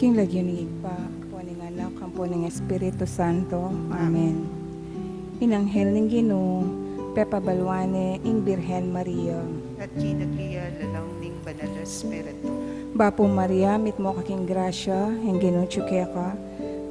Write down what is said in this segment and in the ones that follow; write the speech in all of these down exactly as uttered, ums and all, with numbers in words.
King lagyu ning Ibpa, ampo ning Anak, ampo ning Espiritu Santo. Amen. Ing anghel ning Ginu, pepabaluan ne ing Birhen Maria. At kinagli ya lalang ning Banal a Espiritu. Bapu Maria, mitmu ka king grasya, ing Ginu atyu keka.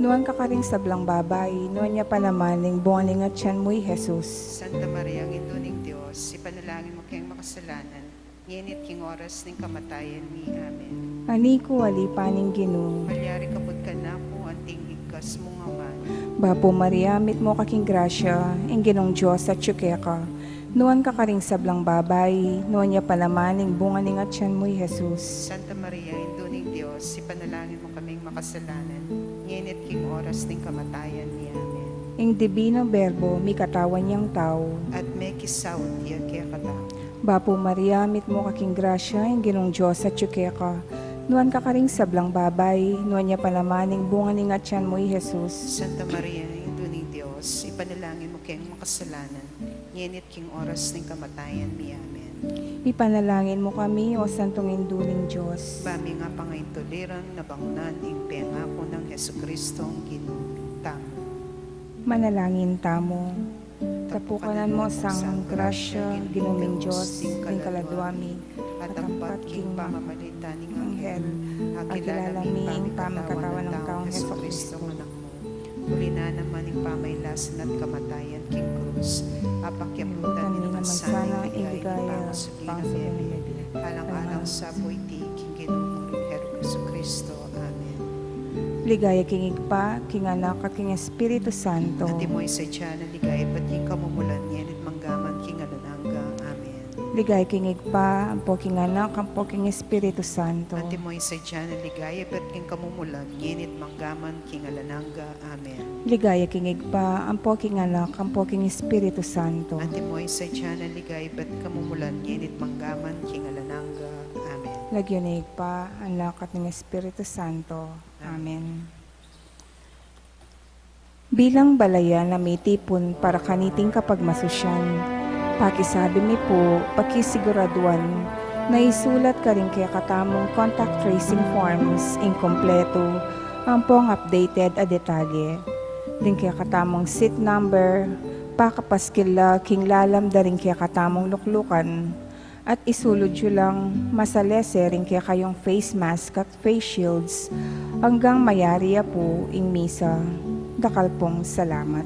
Nuan ka karing sablang babai, nuan ya pa naman ing bunga ning atian mu, i Jesus. Santa Maria, Indu ning Dios, ipanalangin mu keng makasalanan, ngeni at king oras ning kamatayan mi. Amen. Ani ku, ali pa ning Ginu. Malyari ka put kanaku, anting igkas mung amanu. Bapu Maria, mitmu ka king grasya, ing Ginung Dios atyu keka. Nuan ka karing sablang babai, nuan ya pa naman ing bunga ning atian mu, i Jesus. Santa Maria, Indu ning Dios, ipanalangin mu kaming makasalanan, ngeni at king oras ning kamatayan mi. Amen. Ing Divino Verbo, mikatawan yang tau. At mekisaut ya kekatamu. Bapu Maria, mitmu ka king grasya, ing Ginung Dios atyu keka. Nuan ka karing sablang babai, nuan ya pa naman ing bunga ning atian mu, i Jesus. Santa Maria, Indu ning Dios, ipanalangin mu keng makasalanan, ngeni at king oras ning kamatayan mi. Amen. Ipanalangin mu kami, o Santong Indu ning Dios. Ba mi nga pangaintuliran na bangnan ing pengaku nang Jesucristo ing Ginu tamu. Manalangin tamu. Tapukanan mu sang grasya, Ginu ming Dios, ing kaladua mi, at ampat king pamamalita ning anghel, akilala mi ing paming katawan nang taung Jesucristo, anak mu. Uli na naman ing pamailasan at kamatayan king krus, apakyaputan mi naman sana ing ligaya pangasubi na mebie. Alang-alang sa buiti king Ginu mung Jesucristo. Amen. Ligaya king Ibpa, king Anak, at king Espiritu Santo. Antimo ing sadya nang ligaya ibat king kamumulan, ngeni at manggaman king alang angga. Amen. Ligaya king Ibpa, ampo king Anak, ampo king Espiritu Santo. Antimo ing sadya nang ligaya ibat king kamumulan, ngeni at manggaman king alang angga. Amen. Ligaya king Ibpa, ampo king Anak, ampo king Espiritu Santo. Antimo ing sadya nang ligaya ibat kamumulan, ngeni at manggaman king alang angga. Amen. Lagyu ning Ibpa, Anak, at ning Espiritu Santo. Amen. Bilang balayan a mitipun para kaniting kapagmasusyan, pakisabi mi pu, pakisiguraduan na isulat karing kekatamung contact tracing forms ing kompletu ampong updated a detalye, ding kekatamung seat number, pakapaskil la king lalam da ring kekatamung luklukan, at isulud yu lang masalese ring kekayung face mask at face shields anggang mayari ya pu ing misa. Dakal pung salamat.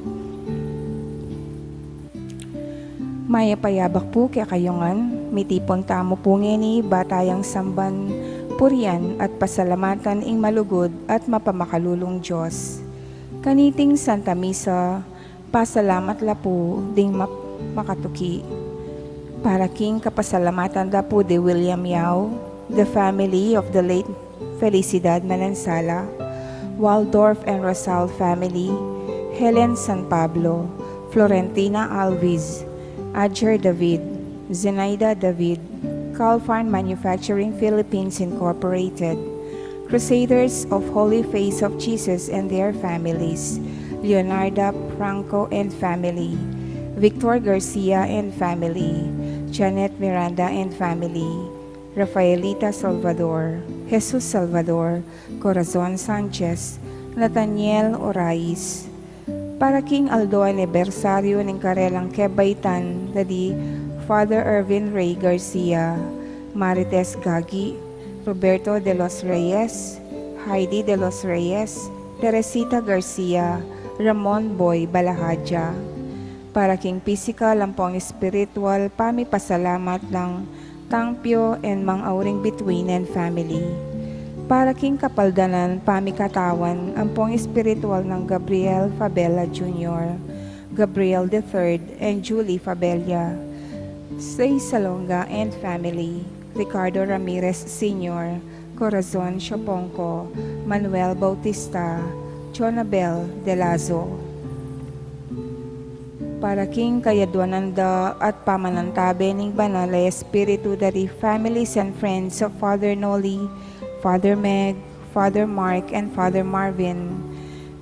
Mayap a yabak pu kekayu ngan, mitipun tamu pu ngeni ba tayang samban, purian at pasalamatan ing malugud at mapamakalulung Dios. Kaniting Santa Misa, pasalamat la pu ding map-, makatuki. Para king kapasalamatan da pu di William Yao, the family of the late Felicidad Manansala, Waldorf and Rosal family, Helen San Pablo, Florentina Alvis, Adger David, Zenaida David, Calfan Manufacturing Philippines Incorporated, Crusaders of Holy Face of Jesus and their families, Leonarda Franco and family, Victor Garcia and family, Janet Miranda and family, Rafaelita Salvador, Jesus Salvador, Corazon Sanchez, Nathaniel Orais. Para king aldo anibersaryu ning karelang kebaitan da di Father Ervin Ray Garcia, Marites Gagi, Roberto de los Reyes, Heidi de los Reyes, Teresita Garcia, Ramon Boy Balahadja. Para king pisikal ampong espiritual pamipasalamat nang Tangpio and Mang Auring Bituin and family. Para king kapaldanan pamikatawan ampong espiritual nang Gabriel Fabela Junior, Gabriel the third and Julie Fabela, Say Salonga and family, Ricardo Ramirez Senior, Corazon Siopongco, Manuel Bautista, Jonabel Delazo. Para king kayaduanan da at pamanantabe ning Banal a Espiritu da ri families and friends of Father Noli, Father Meg, Father Mark, and Father Marvin,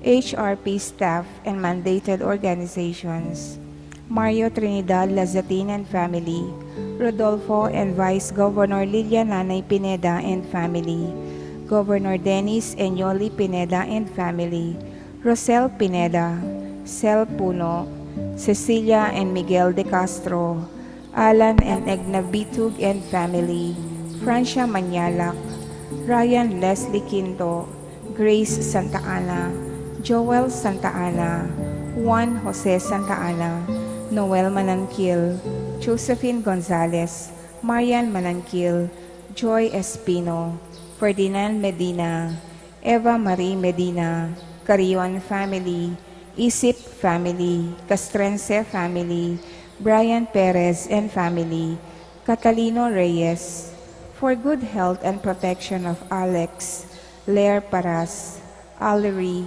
H R P staff and mandated organizations, Mario Trinidad Lazatin and family, Rodolfo and Vice Governor Lilia Nanay Pineda and family, Governor Dennis Eñoli Pineda and family, Rosel Pineda, Sel Puno, Cecilia and Miguel de Castro, Alan and Egna Bitug and family, Francia Mañalac, Ryan Leslie Quinto, Grace Santa Ana, Joel Santa Ana, Juan Jose Santa Ana, Noel Mananquil, Josephine Gonzalez, Marian Mananquil, Joy Espino, Ferdinand Medina, Eva Marie Medina, Carrion family, Isip family, Castrense family, Brian Perez and family, Catalino Reyes, for good health and protection of Alex, Lair Paras, Allery,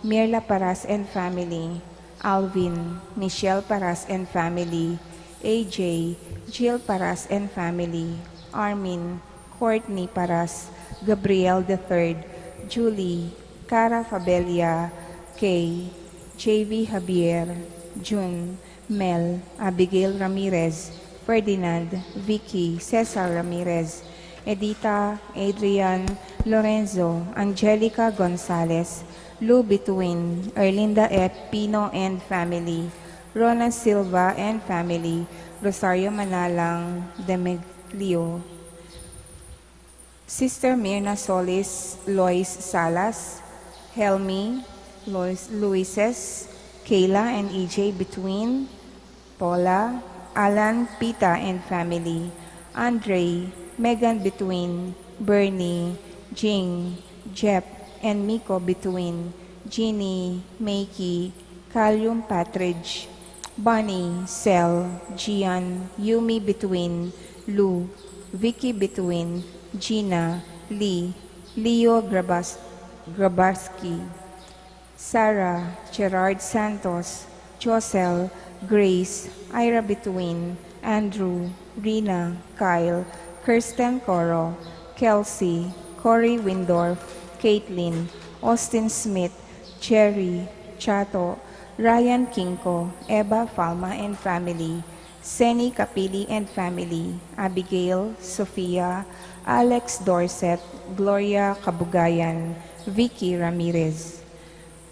Mirla Paras and family, Alvin, Michelle Paras and family, A J, Jill Paras and family, Armin, Courtney Paras, Gabriel the third, Julie, Cara Fabella, Kay, J V Javier, June, Mel, Abigail Ramirez, Ferdinand, Vicky, Cesar Ramirez, Edita, Adrian, Lorenzo, Angelica Gonzalez, Lou Bituin, Erlinda F. Pino and family, Rona Silva and family, Rosario Manalang, Demeglio, Sister Mirna Solis, Lois Salas, Helmi, Lois, Luises, Kayla and E J Bituin, Paula, Alan, Pita and family, Andre, Megan Bituin, Bernie, Jing, Jep, and Miko Bituin, Jeannie, Makey, Callum Patridge, Bonnie, Sel, Gian, Yumi Bituin, Lou, Vicky Bituin, Gina, Lee, Leo Grabas-, Grabarski, Sarah, Gerard Santos, Josel, Grace, Ira Bituin, Andrew, Rina, Kyle, Kirsten Coro, Kelsey, Cory Windorf, Caitlin, Austin Smith, Jerry, Chato, Ryan Kinko, Eva Falma and family, Seni Kapili and family, Abigail, Sofia, Alex Dorset, Gloria Kabugayan, Vicky Ramirez.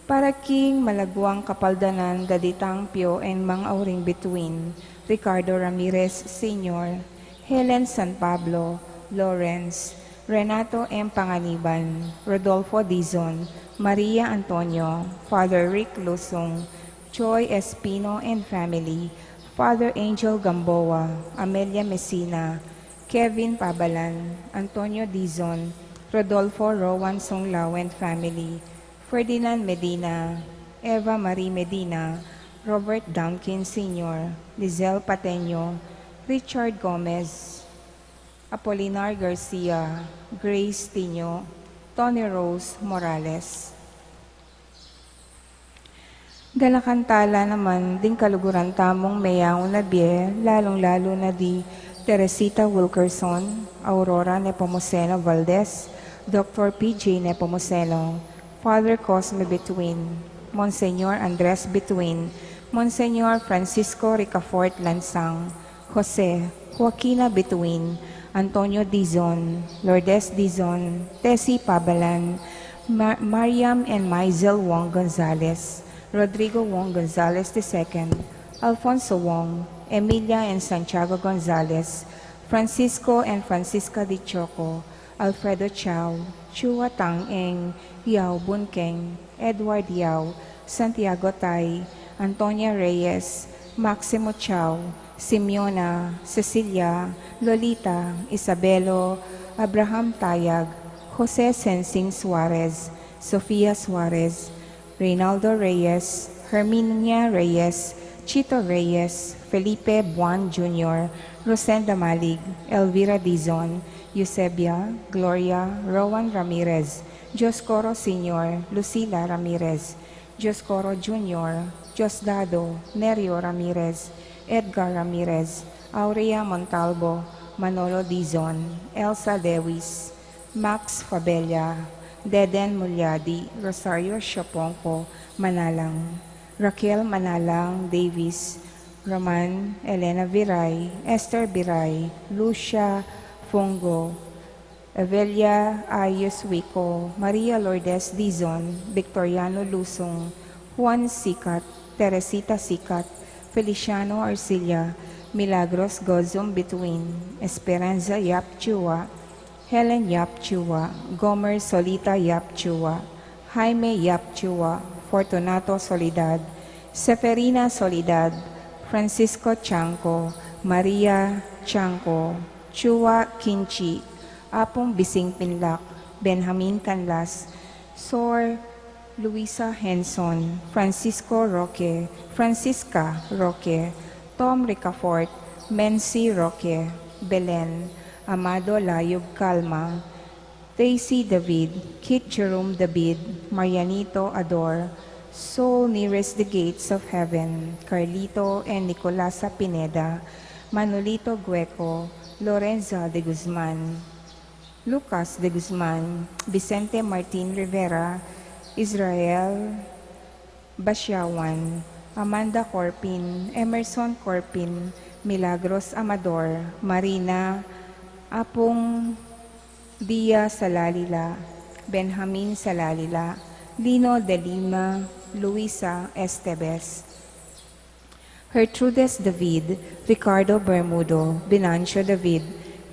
Para king malaguang kapaldanan da ditang pio and mang auring bituin, Ricardo Ramirez Senior, Helen San Pablo, Lawrence, Renato M. Panganiban, Rodolfo Dizon, Maria Antonio, Father Rick Lusung, Joy Espino and family, Father Angel Gamboa, Amelia Messina, Kevin Pabalan, Antonio Dizon, Rodolfo Rowan Sunglao and family, Ferdinand Medina, Eva Marie Medina, Robert Duncan Senior, Lizelle Pateño, Richard Gomez, Apolinar Garcia, Grace Tinio, Tony Rose Morales. Ganakan tala naman ding kaluguran tamung meyaun na bie, lalung-lalu na di Teresita Wilkerson, Aurora Nepomuceno Valdez, Doctor P J Nepomuceno, Father Cosme Bituin, Monsignor Andres Bituin, Monsignor Francisco Ricafort Lansang, Jose, Joaquina Bituin, Antonio Dizon, Lourdes Dizon, Tessie Pabalan, Ma-, Mariam and Maisel Wong Gonzalez, Rodrigo Wong Gonzalez the second, Alfonso Wong, Emilia and Santiago Gonzalez, Francisco and Francisca Di Choco, Alfredo Chao, Chua Tang Eng, Yao Bun Keng, Edward Yao, Santiago Tai, Antonia Reyes, Maximo Chao, Simeona, Cecilia, Lolita, Isabelo, Abraham Tayag, Jose Sensing Suarez, Sofia Suarez, Reynaldo Reyes, Herminia Reyes, Chito Reyes, Felipe Buan Junior, Rosenda Malig, Elvira Dizon, Eusebia, Gloria, Rowan Ramirez, Dioscoro Senior, Lucila Ramirez, Dioscoro Junior, Diosdado, Nerio Ramirez, Edgar Ramirez, Aurea Montalbo, Manolo Dizon, Elsa Lewis, Max Fabella, Deden Mulyadi, Rosario Siopongco, Manalang, Raquel Manalang Davis, Roman, Elena Viray, Esther Viray, Lucia Fongo, Evelia Ayos Wico, Maria Lourdes Dizon, Victoriano Lusung, Juan Sicat, Teresita Sicat, Feliciano Arcilla, Milagros Gozum Between, Esperanza Yap Chua, Helen Yap Chua, Gomer Solita Yap Chua, Jaime Yap Chua, Fortunato Solidad, Seferina Solidad, Francisco Chanco, Maria Chanco, Chua Kinchi, Apung Bising Pinlac, Benjamin Canlas, Sor Luisa Henson, Francisco Roque, Francisca Roque, Tom Ricafort, Mency Roque, Belen, Amado Layub Calma, Daisy David, Kit Jerome David, Marianito Ador, Soul Nearest the Gates of Heaven, Carlito and Nicolasa Pineda, Manolito Gueco, Lorenza de Guzman, Lucas de Guzman, Vicente Martin Rivera, Israel Basiawan, Amanda Corpin, Emerson Corpin, Milagros Amador, Marina Apung, Dia Salalila, Benjamin Salalila, Lino de Lima, Luisa Estebes, Gertrudes David, Ricardo Bermudo, Venancio David,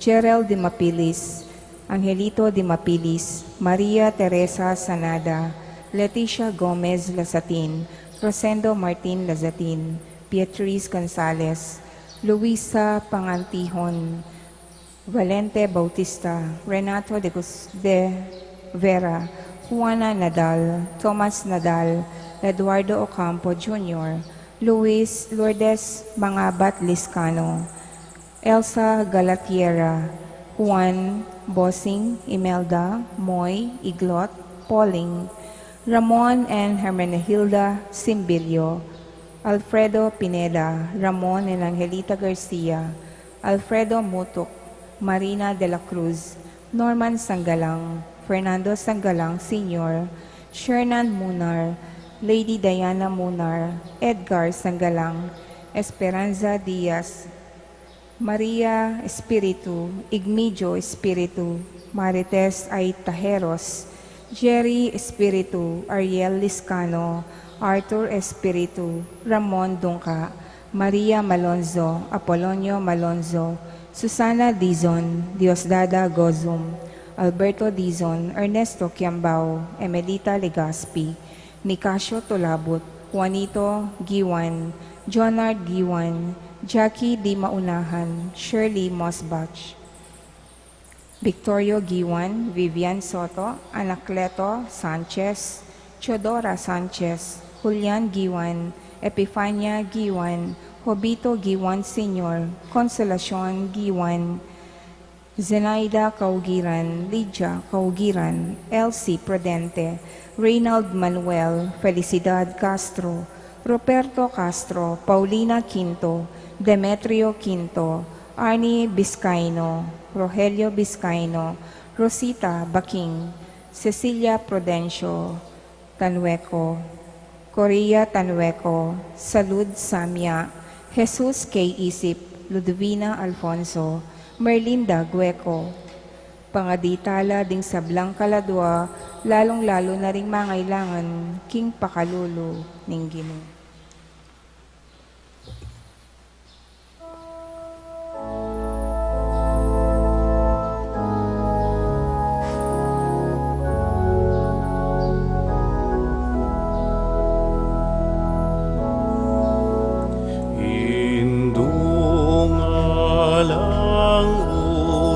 Gerald de Mapilis, Angelito de Mapilis, Maria Teresa Sanada, Leticia Gomez Lasatin, Rosendo Martin Lasatin, Beatriz Gonzalez, Luisa Pangantihon, Valente Bautista, Renato de Gus-, de Vera, Juana Nadal, Thomas Nadal, Eduardo Ocampo Junior, Luis Lourdes Mangabat Liscano, Elsa Galatiera, Juan Bosing, Imelda, Moy, Iglot, Pauling, Ramon and Hermenegilda Simbilio, Alfredo Pineda, Ramon and Angelita Garcia, Alfredo Mutuk, Marina de la Cruz, Norman Sangalang, Fernando Sangalang Senior, Shernan Munar, Lady Diana Munar, Edgar Sangalang, Esperanza Diaz, Maria Espiritu, Igmidio Espiritu, Marites Aitajeros, Jerry Espiritu, Ariel Liscano, Arthur Espiritu, Ramon Dungca, Maria Malonzo, Apolonio Malonzo, Susana Dizon, Diosdada Gozum, Alberto Dizon, Ernesto Kiambao, Emelita Legaspi, Nicasio Tolabut, Juanito Guiuan, Jonard Guiuan, Jackie Di Maunahan, Shirley Mosbach, Victorio Guiuan, Vivian Soto, Anacleto Sanchez, Teodora Sanchez, Julian Guiuan, Epifania Guiuan, Jovito Guiuan Senior, Consolacion Guiuan, Zenaida Caugiran, Lydia Caugiran, Elsie Prudente, Reynald Manuel, Felicidad Castro, Ruperto Castro, Paulina Quinto, Demetrio Quinto, Arnie Biscaino, Rogelio Biscaino, Rosita Baking, Cecilia Prudencio, Tanueco, Correa Tanueco, Salud Samia, Jesus K. Isip, Ludvina Alfonso, Merlinda Gueco, pangadi tala ding sablang kaladua, lalung-lalu na ring mangailangan king pakalulu ning Ginu. Indung alang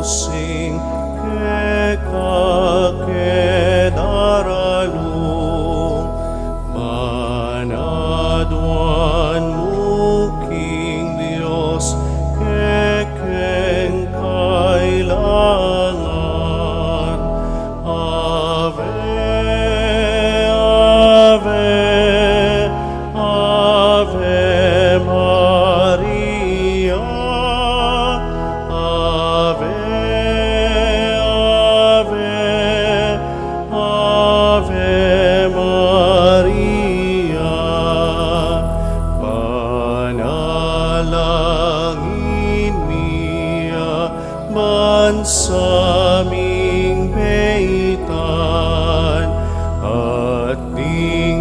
using keka ke daralung, panaduan mu king Dios kekeng kailangan. Ave, ave, Ave Maria, Ave, Ave, Ave Maria, panalangin mi a bansa mi.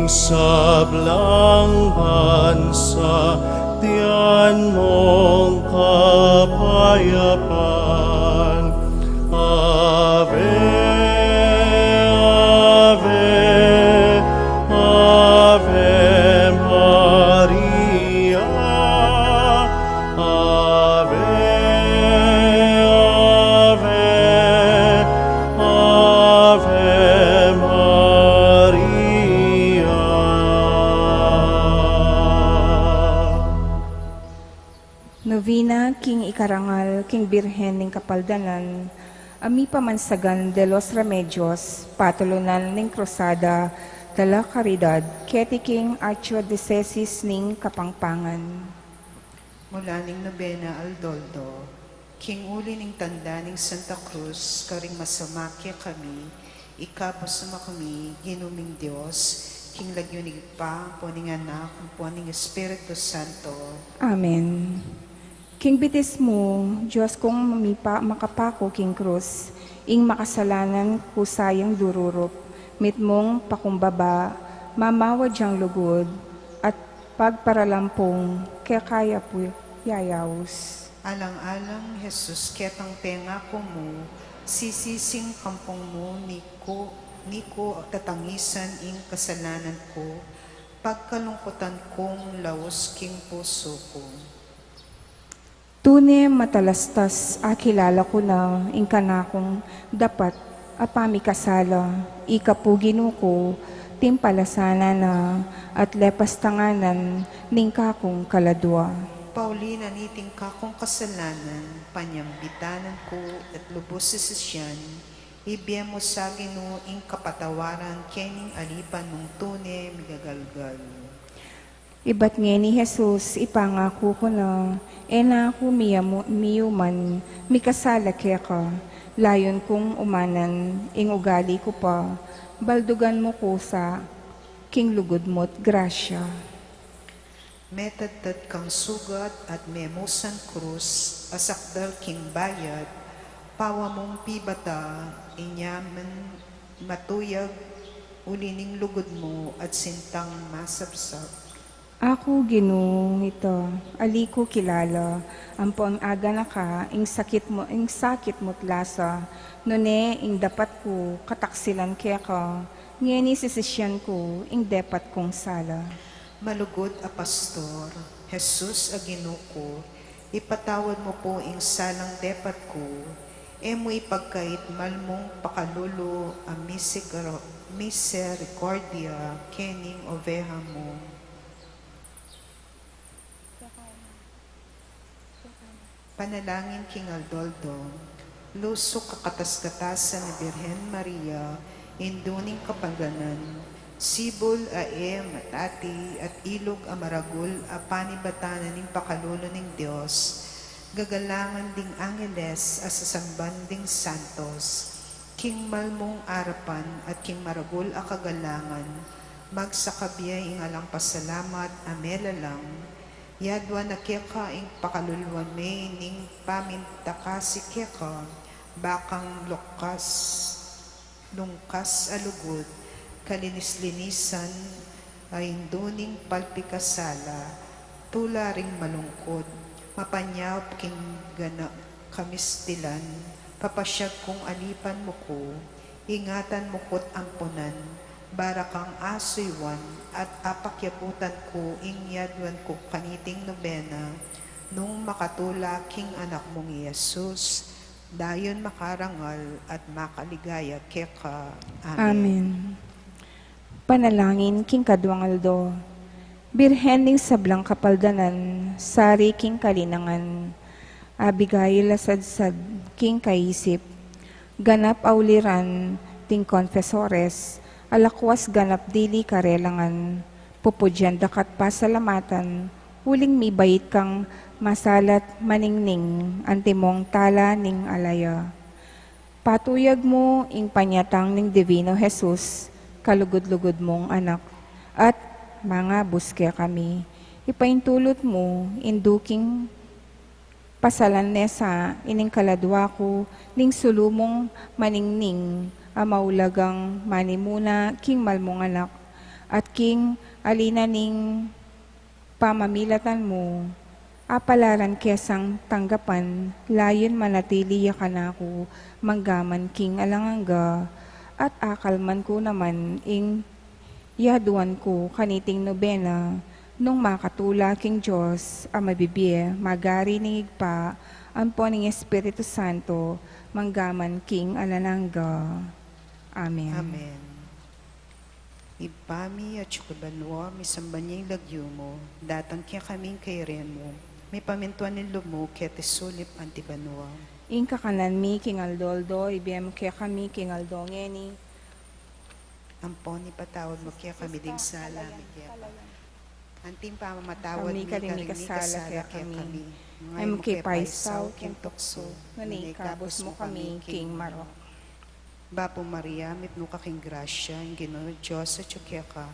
Sablang bansa, tiyan mong kapayapan. Ave, Ave, Ave Maria. Ave, Ave, Ave Maria. Novena king ikarangal king Birhen ning Kapaldanan, a mipamansagan de los Remedios, patulunan ning Cruzada de la Caridad, keti king Archdiocese ning Kapampangan. Mula ning nobena aldo-aldo, king uli ning tanda ning Santa Cruz, karing masama kekami, ikabus mu kami, Ginu ming Dios, king lagyu ning Ibpa, ampo ning Anak, ampo ning Espiritu Santo. Amen. King bitis mu, Dios kung mipa-, makapaku king krus, ing makasalanan ku sayang dururup, mitmung pakumbaba, mamawad yang lugud, at pagparalampung keka ya pu yayaus. Alang-alang Jesus, ketang pengaku mu, sisising kampung mu, ni ku, ni ku tatangisan ing kasalanan ku, pagkalungkutan kung laus king pusu ku. Tune matalastas akilala ku na ing kanakung dapat a pamikasala, ika pu Ginu ku, timpalasanan na at lepas tanganan ning kakung kaladua. Pauli na niting kakung kasalanan, panyambitanan ku at lubus sisisyan, ibie mu sa Ginu ing kapatawaran kening alipan mung tune migagalgal. Ibat ngeni Jesus, ipangaku ku na, e na ku miyamu-, miyuman mikasala keka, layun kung umanan ing ugali ku pa, baldugan mu ku sa king lugud mu't grasya. Metadtad kang sugat at memusan krus, a sakdal king bayad, pawa mung pibata, inya man matuyag, uli ning lugud mu at sintang masapsap. Aku Ginu ita, ali ku kilala, ampon aganaka ing sakit mu, ing sakit mu't lasa, nune ing dapat ku kataksilan keka, ngeni sisisyan ku ing depat kung sala. Malugud a Pastor, Jesus a Ginu ku, ipatawad mu pu ing salang depat ku, e mu ipagkait malmung pakalulu a misigaro-, miserikordia kening oveha mu. Panalangin king aldo-aldo. Lusuk a katas-katasan a Birhen Maria, Indu ning Kapaldanan, sibul a e matati at ilug a maragul a panibatan ning pakalulu ning Dios, gagalangan ding angeles a sasamban ding santos, king malmung arapan at king maragul a kagalangan, magsakabie ing alang pasalamat a melalang, yaduan na keka ing pakaluluan me ning pamintakasi keka, bakang lukas, lungkas a lugud, kalinis-linisan a indu ning palpikasala, tula ring malungkud, mapanyaup king gana kamistilan, papasyag kung alipan mu ku, ingatan mu ku't ampunan, bara kang asuywan, at apakyabutan ku ing yaduan ku kaniting nobena, nung makatula king Anak mung i Jesus, dayun makarangal at makaligaya keka. Amen. Amen. Panalangin king kaduang aldo. Birhen ning sablang kapaldanan, sari king kalinangan, Abigail a sadsad king kaisip, ganap a uliran ding konfesores, a lakwas ganap dili karelangan, pupudyan daka't pasalamatan, uling mibait kang masalat maningning antimong tala ning alaya. Patuyag mu ing panyatang ning Divino Jesus, kalugud-lugud mung Anak, at mangabus kekami. Ipaintulut mu ing duking pasalan ne sa ining kaladua ku ning sulu mung maningning a maulagang manimuna king malmung anak, At king ali na ning pamamilatan mu, apalaran ke sang tanggapan, layun manatili ya kanaku, manggaman king alang angga, at akalman ku naman ing yaduan ku kaniting nobena, nung makatula king Dios a mabibie, magari ning Ibpa, ampo ning Espiritu Santo, manggaman king alang angga. Amen. Amen. Ibpa mi, atsu ka banua, misamban ya ing lagyu mu, datang kekami ing kayarian mu, mipamintuan ing lub mu, keti sulip anti banua. Ing kakanan mi king aldo-aldo, ibie mu kekami king aldo ngeni. Ampon ipatawad mu kekami ding sala mi keka, anti ing pamamatawad mi karing mikasala kekami. E mu ke paisaul king tuksu, nune ikabus mu kami king marok. Bapu Maria, mipnu ka king grasya, ing Ginu Dios atyu keka,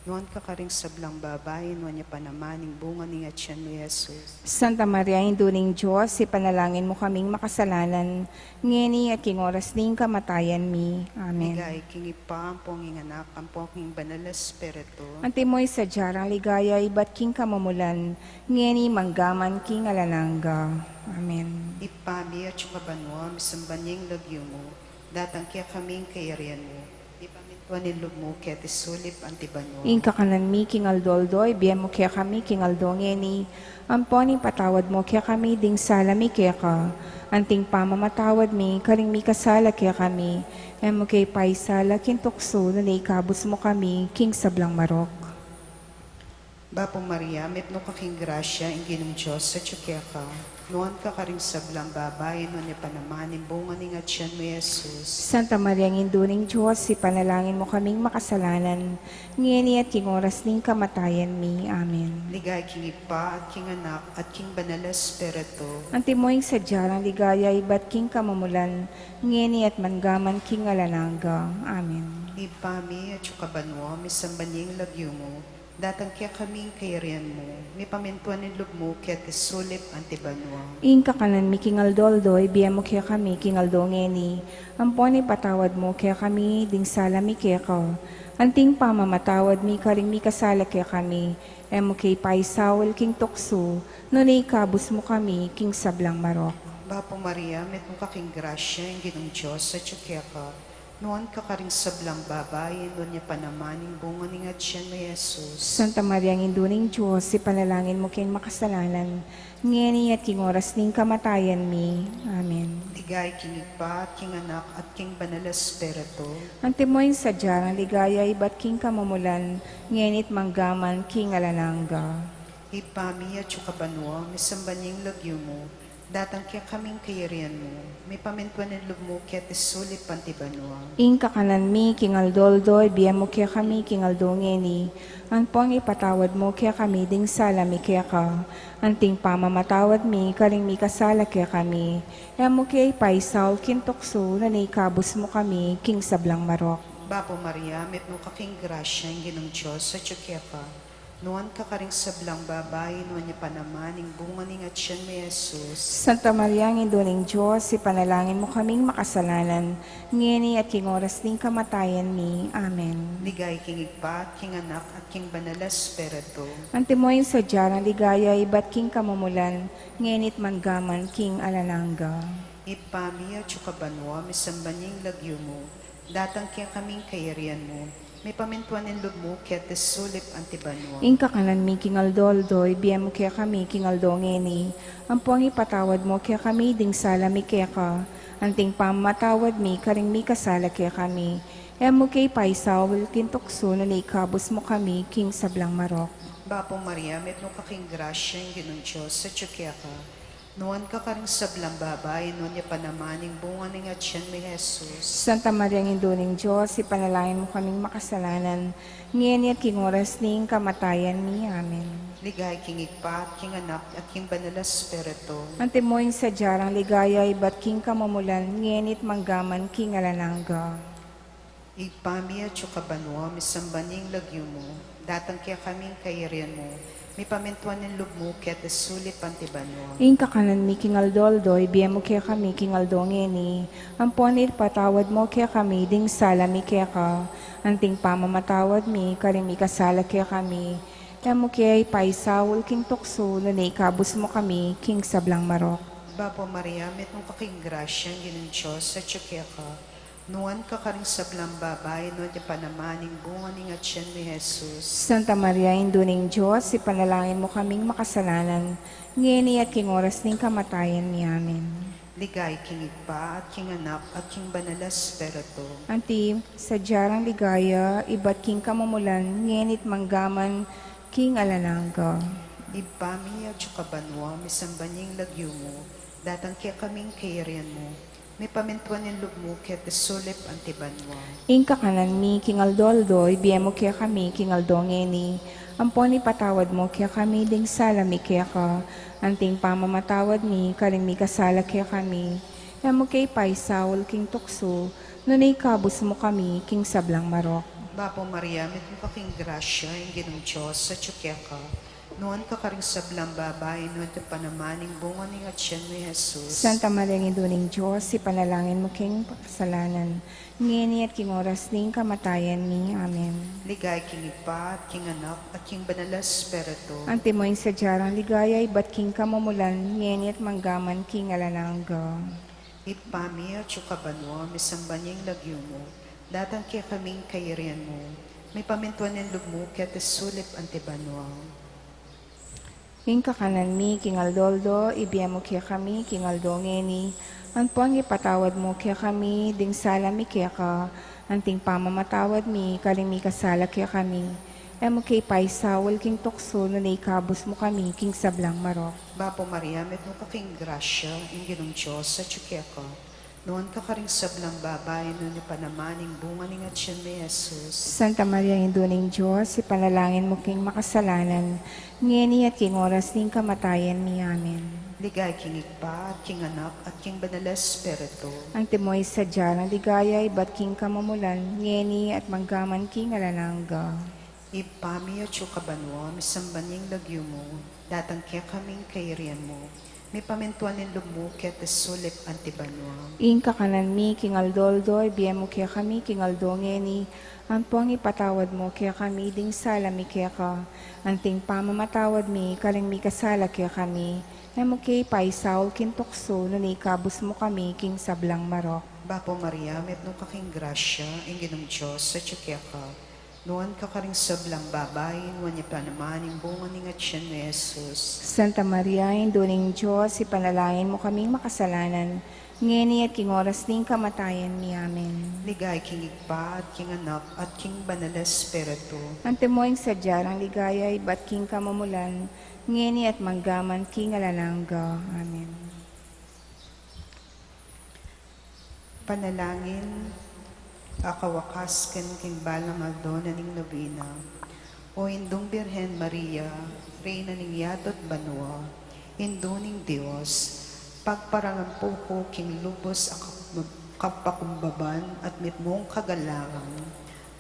nuan ka karing sablang babai, nuan ya pa naman ing bunga ning atyan mu, Jesus. Santa Maria, Indu ning Dios, ipanalangin mu kaming makasalanan, ngeni at king oras ning kamatayan mi. Amen. Ligaya king Ibpa, ampo king Anak, ampo king Banal a Espiritu. Antimo ing sadya rang ligaya ibat king kamumulan, ngeni manggaman king alang angga. Amen. Ibpa mi, atsu ka banua, misamban ya ing lagyu mu, datang kekami ing kayarian mu, mipamintuan ing lub mu, keti sulip anti banua. Ing kakanan mi king aldo-aldo, ibie mu kekami king aldo ngeni, ampon ipatawad mu kekami ding sala mi keka, anti ing pamamatawad mi karing mikasala kekami. E mu ke paisala king tuksu, nune ikabus mu kami king sablang marok. Bapu Maria, mipnu ka king grasya, ing Ginung Dios atyu keka, nuan ka karing sablang babai, nuan ya pa naman ing bunga ning atyan mu, Jesus. Santa Maria, Indu ning Dios, ipanalangin mu kaming makasalanan, ngeni at king oras ning kamatayan mi. Amen. Ligaya king Ibpa, at king Anak, at king Banal a Espiritu. Antimo ing sadya rang ligaya ibat king kamumulan, ngeni at manggaman king alang angga. Amen. Ibpa mi, atsu ka banua, misamban ya ing lagyu mu, datang kekami ing kayarian mu, mipamintuan ing lub mu, keti sulip anti banua. Ing kakanan mi king aldo-aldo, ibie mu kekami king aldo ngeni, ampon ipatawad mu kekami ding sala mi keka, anti ing pamamatawad mi karing mikasala kekami. E mu ke paisaul king tuksu, nune ikabus mu kami king sablang marok. Bapu Maria, mipnu ka king grasya, ing Ginung Dios atyu keka, nuan ka karing sablang babai, nuan ya pa naman ing bunga ning atyan mu, Jesus. Santa Maria, Indu ning Dios, ipanalangin mu kaming makasalanan, ngeni at king oras ning kamatayan mi. Amen. Ligaya king Ibpa, at king Anak, at king Banal a Espiritu. Antimo ing sadya rang ligaya ibat king kamumulan, ngeni at manggaman king alang angga. Ibpa mi, atsu ka banua, misamban ya ing lagyu mu, datang kekami ing kayarian mu, mipamintuan ing lub mu, keti sulip anti banua. Ing kakanan mi king aldo-aldo, ibie mu kekami king aldo ngeni, ampon ipatawad mu kekami ding sala mi keka, anti ing pamamatawad mi karing mikasala kekami. E mu ke paisaul king tuksu, nune ikabus mu kami king sablang marok. Bapu Maria, mipnu ka king grasya, ing Ginung Dios atyu keka, nuan ka karing sablang babai, nuan ya pa naman ing bunga ning atyan mu, Jesus. Santa Maria, Indu ning Dios, ipanalangin mu kaming makasalanan, ngeni at king oras ning kamatayan mi. Amen. Ligaya king Ibpa, at king Anak, at king Banal a Espiritu. Antimo ing sadya rang ligaya ibat king kamumulan, ngeni at manggaman king alang angga. Ibpa mi, atsu ka banua, misamban ya ing lagyu mu, datang kekami ing kayarian mu, mipamintuan ing lub mu, keti sulip anti banua. Ing kakanan mi king aldo-aldo, ibie mu kekami king aldo ngeni, ampon ipatawad mu kekami ding sala mi keka, anti ing pamamatawad mi karing mikasala kekami. E mu ke paisaul king tuksu, nune ikabus mu kami king sablang marok. Bapu Maria, mipnu ka king grasya, ing Ginung Dios atyu keka, nuan ka karing sablang babai, nuan ya pa naman ing bunga ning atyan mu, Jesus. Santa Maria, Indu ning Dios, ipanalangin mu kaming makasalanan, ngeni at king oras ning kamatayan mi. Amen. Ligaya king Ibpa, at king Anak, at king Banal a Espiritu. Antimo ing sadya rang ligaya ibat king kamumulan, ngeni at manggaman king alang angga. Ibpa mi, atsu ka banua, misamban ya ing lagyu mu, datang kekami ing kayarian mu, mipamintuan ing lub mu, keti sulip anti banua. Ing kakanan mi king aldo-aldo, ibie mu kekami king aldo ngeni, ampon ipatawad mu kekami ding sala mi keka, Anting pamamatawad mi karing mikasala kekami, e mu ke paisaul king tuksu, nune ikabus mu kami king sablang marok. Bapu Maria, mitmu ka king grasya, ing Ginung Dios atyu keka. Nuan ka karing sablang babai, nuan ya pa naman ing bunga ning atian mu, i Jesus. Santa Maria, Indu ning Dios, ipanalangin mu kaming makasalanan, ngeni at king oras ning kamatayan mi. Amen. Ligaya king Ibpa, at king Anak, at king Banal a Espiritu. Anti sadya rang ligaya, ibat king kamumulan, ngeni at manggaman king alang angga. Ibpa mi, atyu ka banua, misamban ya ing lagyu mu, datang kekami ing kayarian mu, mipamintuan ing lub mu keti sulip anti banua. Ing kakanan mi king aldo-aldo, ibie mu kekami king aldo ngeni, ampon ipatawad mu kekami ding sala mi keka, anting pamamatawad mi karing mikasala kekami. E mu ke paisaul king tuksu, nune ikabus mu kami king sablang marok. Bapu Maria, mitmu ka king grasya, ing Ginung Dios atyu keka. Nuan ka karing sablang babai, nuan ya pa naman ing bunga ning atian mu, i Jesus. Santa Maria, Indu ning Dios, ipanalangin mu king makasalanan, ngeni at king oras ning kamatayan mi. Amen. Ligaya king Ibpa, at king Anak, at king Banal a Espiritu. Anti mo ing sadya rang ligaya, ibat king kamumulan, ngeni at manggaman king alang angga. Ibpa mi, atyu ka banua, misamban ya ing lagyu mu, datang kekami ing kayarian mu, mipamintuan ing lub mu keti sulip anti banua. Ing kakanan mi king aldo-aldo, ibie mu kekami king aldo ngeni, ampon ipatawad mu kekami ding sala mi keka, anting pamamatawad mi karing mikasala kekami. E mu ke paisaul king tuksu, nune ikabus mu kami king sablang marok. Bapu Maria, mitmu ka king grasya, ing Ginung Dios atyu keka. Nuan ka karing sablang babai, nuan ya pa naman ing bunga ning atian mu, i Jesus. Santa Maria, Indu ning Dios, ipanalangin mu king makasalanan, ngeni at king oras ning kamatayan mi. Amen. Ligaya king Ibpa, at king Anak, at king Banal a Espiritu. Anti mo ing sadya rang ligaya, ibat king kamumulan, ngeni at manggaman king alang angga. Ibpa mi, atyu ka banua, misamban ya ing lagyu mu, datang kekami ing kayarian mu, mipamintuan ing lub mu keti sulip anti banua. Ing kakanan mi king aldo-aldo, ibie mu kekami king aldo ngeni, ampon ipatawad mu kekami ding sala mi keka, anting pamamatawad mi karing mikasala kekami. E mu ke paisaul king tuksu, nune ikabus mu kami king sablang marok. Bapu Maria, mitmu ka king grasya, ing Ginung Dios atyu keka. Nuan ka karing sablang babai, nuan ya pa naman ing bunga ning atian mu, i Jesus. Santa Maria, Indu ning Dios, ipanalangin mu kaming makasalanan, ngeni at king oras ning kamatayan mi. Amen. Ligaya king Ibpa, at king Anak, at king Banal a Espiritu. Anti mo ing sadya rang ligaya, ibat king kamumulan, ngeni at manggaman king alang angga. Amen. Panalangin a kawakas king balang aldo na ning nobena. O Indung Birhen Maria, Reyna ning yatu at banua, Indu ning Dios, pagparangampu ku king lubus a kap-, kapakumbaban at mitmung kagalangan,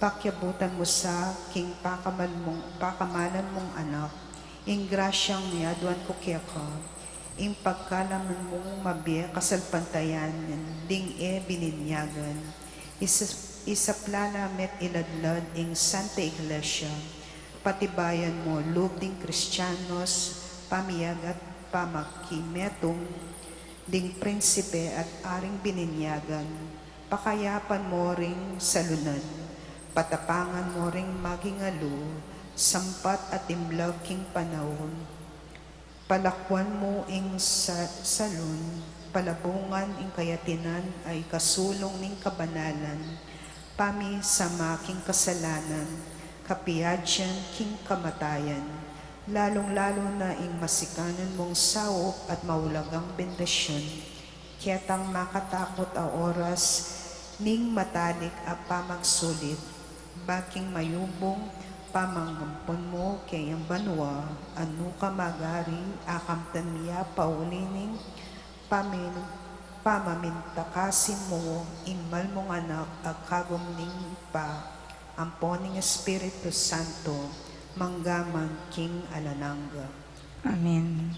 pakiabutan mu sa king pakamal mung, pakamalan mung Anak, ing grasyang miaduan ku keka, ing pagkaluban mung mabie kasalpantayanan ding e bininyagan, isa-, isapla na met iladlad ing Santa Iglesia, patibayan mu lub ding Kristianos, pamiyagat pamakimetung ding prinsipe at aring bininyagan, pakayapan mu ring salunan, patapangan mu ring maging alu, sampat at imlag king panaun, palakuan mu ing sa-, salun, palabungan ing kayatinan a ikasulung ning kabanalan, pamisama king kasalanan, kapiaduan king kamatayan, lalung-lalu na ing masikan mung saup at maulagang bendisyun, ketang makatakut a oras ning matalik a pamagsulit, baking mayubung pamangampun mu keng banua, a nuka magari, akamtan mi ya pauli ning pamin-, pamamintakasi mu ing mal mung Anak a kagum ning Ibpa, ampo ning Espiritu Santo, mangga man king alang angga. Amen.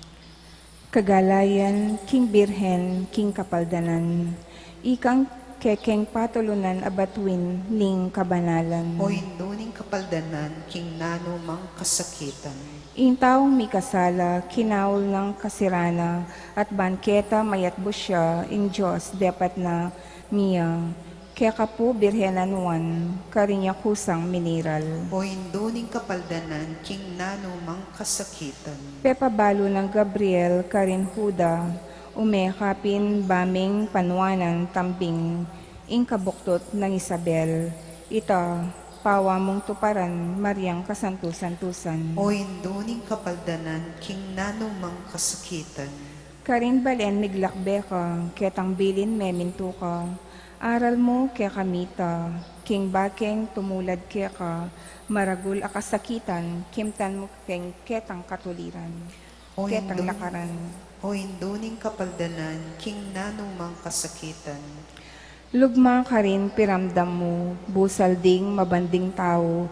Kagalayan king Birhen king kapaldanan, ikang Kekeng patulunan a batuin ning kabanalan. O Indu ning kapaldanan, king nanu mang kasakitan. Ing taung mikasala, kinaul nang kasirana, at ban keta mayatbus ya, ing Dios depat na mia. Keka pu Birhen a Nuan, karin ya kusang miniral. O Indu ning kapaldanan, king nanu mang kasakitan. Pepabalu nang Gabriel, karin Juda, ume kapin baming panuanan tambing ing kabuktut nang Isabel. Ita, pawa mung tuparan, Mariang kasantu-santusan. O Indu ning kapaldanan, king nanu mang kasakitan. Karin balen miglakbe ka, ketang bilin memintu ka. Aral mu kekami ta, king bakeng tumulad keka, maragul a kasakitan, kimtan mu keng ketang katuliran. O ketang Indu, lakaran. O Indu ning kapaldanan, king nanu mang kasakitan. Lugma karin piramdam mu, busal ding mabanding tau,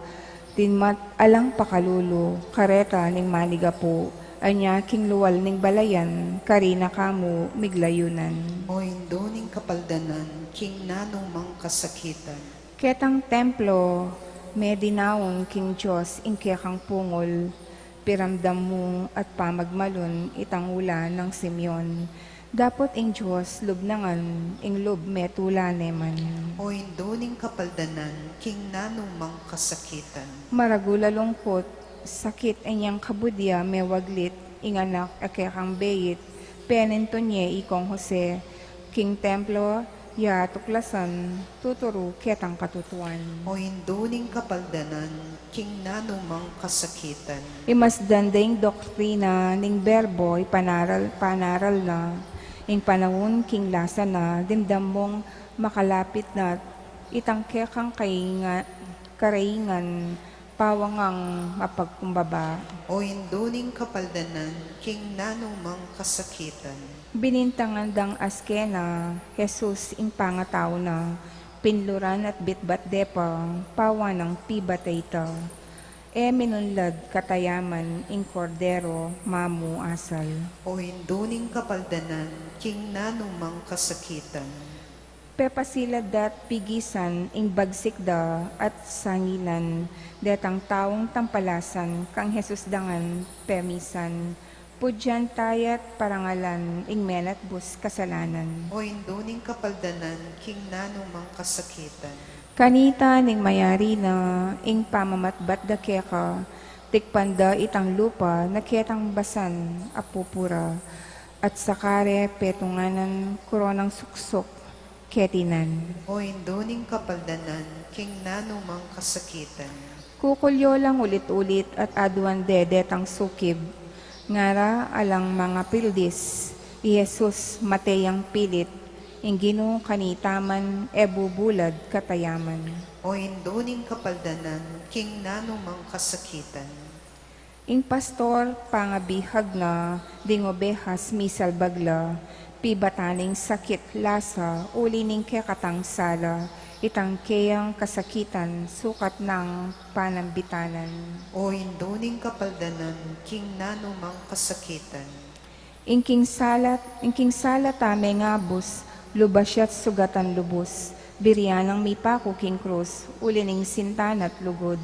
dinmat alang pakalulu, kareta ning manigapu, anya king lual ning balayan, karina kamu miglayunan. O Indu ning kapaldanan, king nanu mang kasakitan. Ketang templo, medinaun king Dios ing kekang pungul, piramdam mu at pamagmalun itang ula nang Simeon. Dapot ing Dios lub na ngan, ing lub metula ne man. O Indu ning kapaldanan, king nanu mang kasakitan. Maragul a lungkut, sakit inyang kabud ya mewaglit, ing anak a kekang beit, penintun ye ikong Jose, king templo, ya tuklasan, tuturu ketang katutuan. O Indu ning kapaldanan, king nanu mang kasakitan. Imasdan da ing doktrina ning Berbo, ipanaral, panaral na, ing panaun king lasa na, dimdam mung makalapit na, itang kekang kainga-, karaingan, pawangang mapagkumbaba. O Indu ning kapaldanan, king nanu mang kasakitan. Binintangan dang askena, Jesus ing pangatau na, pinluran at bitbat de pa, pawanang pibatay ta. E minunlad katayaman ing Kordero mamuasal. O Indu ning kapaldanan, king nanu mang kasakitan. Pepasilat da't pigisan ing bagsik da at sanginan, detang taung tampalasan kang Jesus dangan pemisan, pudyan taya't parangalan ing menatbus kasalanan. O Indu ning kapaldanan, king nanu mang kasakitan. Kanita ning mayari na ing pamamatbat da keka, tikpan da itang lupa na ketang basan a pupura, at sakare petunganan koronang suksuk ketinan. O Indu ning kapaldanan, king nanu mang kasakitan. Kukulyo lang ulit-ulit at aduan de detang sukib. Ngara alang mangapildis, i Jesus mate yang pilit, ing Ginu kanita man e bubulad katayaman. O Indu ning kapaldanan, king nanu mang kasakitan. Ing pastor, pangabihag na, ding obehas misalbag la, pibatan ing sakit lasa, uli ning kekatang sala, itang keyang kasakitan, sukat nang panambitanan. O Indu ning kapaldanan, king nanu mang kasakitan. Ing king salat, ing king salat a mengabus, lubas ya't sugatan lubus, birian nang mipaku king krus, uli ning sinta na't lugud.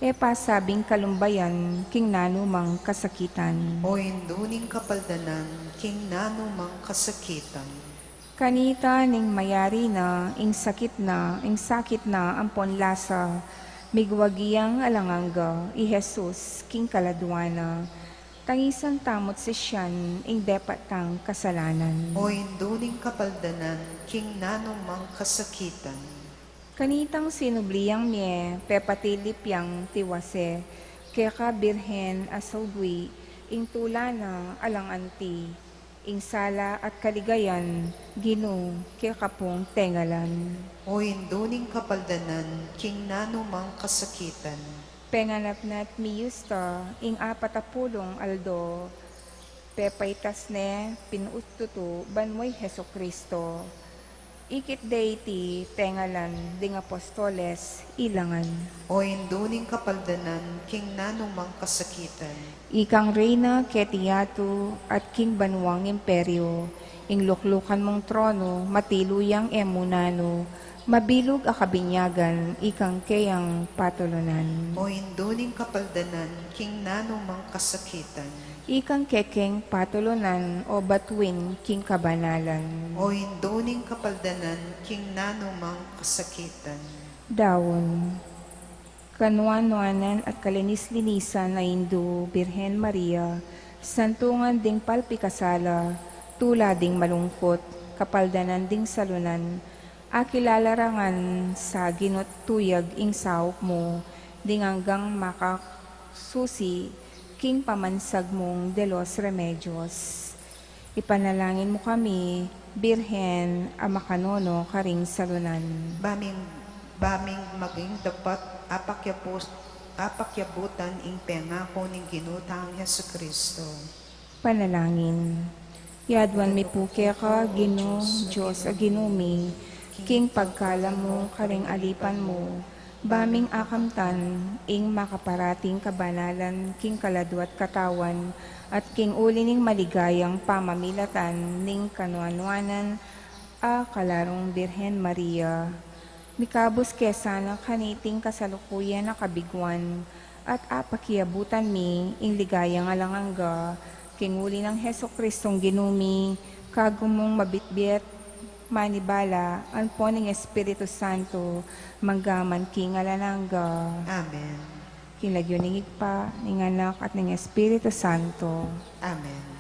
E pasabing kalumbayan, king nanu mang kasakitan. O Indu ning kapaldanan, king nanu mang kasakitan. Kanita ning mayari na, ing sakit na, ing sakit na ampon lasa, migwagi yang alang angga, i Jesus, king kaladua na. Tangisan tamu't sisian, ing depat tang kasalanan. O Indu ning kapaldanan, king nanu mang kasakitan. Kanitang sinubli yang mie, pepatilip yang tiwase, keka Birhen a saugwi, ing tula na alang anti, ing sala at kaligayan, Ginu, keka pung tengalan. O Indu ning kapaldanan, king nanu mang kasakitan. Penganap na't miyusta, ing apat a pulung aldo, pepaitas ne, pinututu, banua i Jesucristo. Ikit de iti tengalan ding apostoles, ilangan. O Indu ning kapaldanan, king nanu mang kasakitan. Ikang reyna keti yatu at king banuang imperio, Ing luklukan mung trono, matilu yang e mu nanu, mabilug a kabinyagan, ikang keyang patulunan. O Indu ning kapaldanan, king nanu mang kasakitan. Ikang kekeng patulunan, o batuin king kabanalan. O Indu ning kapaldanan, king nanu mang kasakitan. Daun. Kanuan-nuanan at kalinis-linisan a Indu, Birhen Maria, santungan ding palpikasala, tula ding malungkut, kapaldanan ding salunan, akilala ra ngan sa Ginu't tuyag ing saup mu, ding anggang makasusi, king pamansag mung de los remedios. Ipanalangin mu kami, Birhen a makanono karing salunan. Baming, baming maging dapat apakyabus-, apakyabutan ing pengaku ning Ginu tang Jesucristo. Panalangin. Yaduan mi pu keka, Ginu, Dios a Ginu mi, king pagkalam mu karing alipan mu, baming akamtan ing makaparating kabanalan king kaladua't katawan, at king uli ning maligayang pamamilatan ning kanuan-nuanan a kalarung Birhen Maria. Mikabus ke sana kaniting kasalukuyan a kabiguan, at apakiabutan mi ing ligayang alang angga, king uli nang Jesucristong Ginu mi, kagu mung mabitbit, manibala, ampon ning Espiritu Santo, mangga man king alang angga. Amen. King lagyu ning Ibpa, ning Anak, at ning Espiritu Santo. Amen.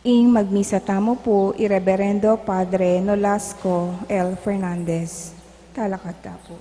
Ing magmisa tamu pu i Reberendo Padre Nolasco L. Fernandez. Talakad ta pu.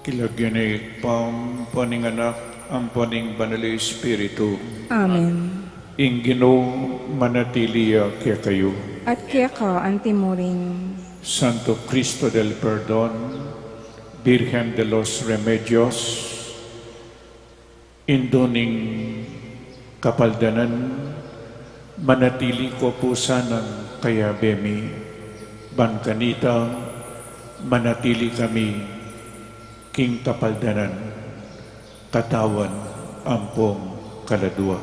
King lagyu ning Ibpa, ampo ning Anak, ampo ning Banal a Espiritu. Amen. Ing Ginu manatili ya kekayu. At keka antimurin. Santo Cristo del Perdon, Virgen de los Remedios, Indu ning kapaldanan, manatili ko pu sanang kayabe mi, ban kanita manatili kami king kapaldanan, katawan ampong kaladua.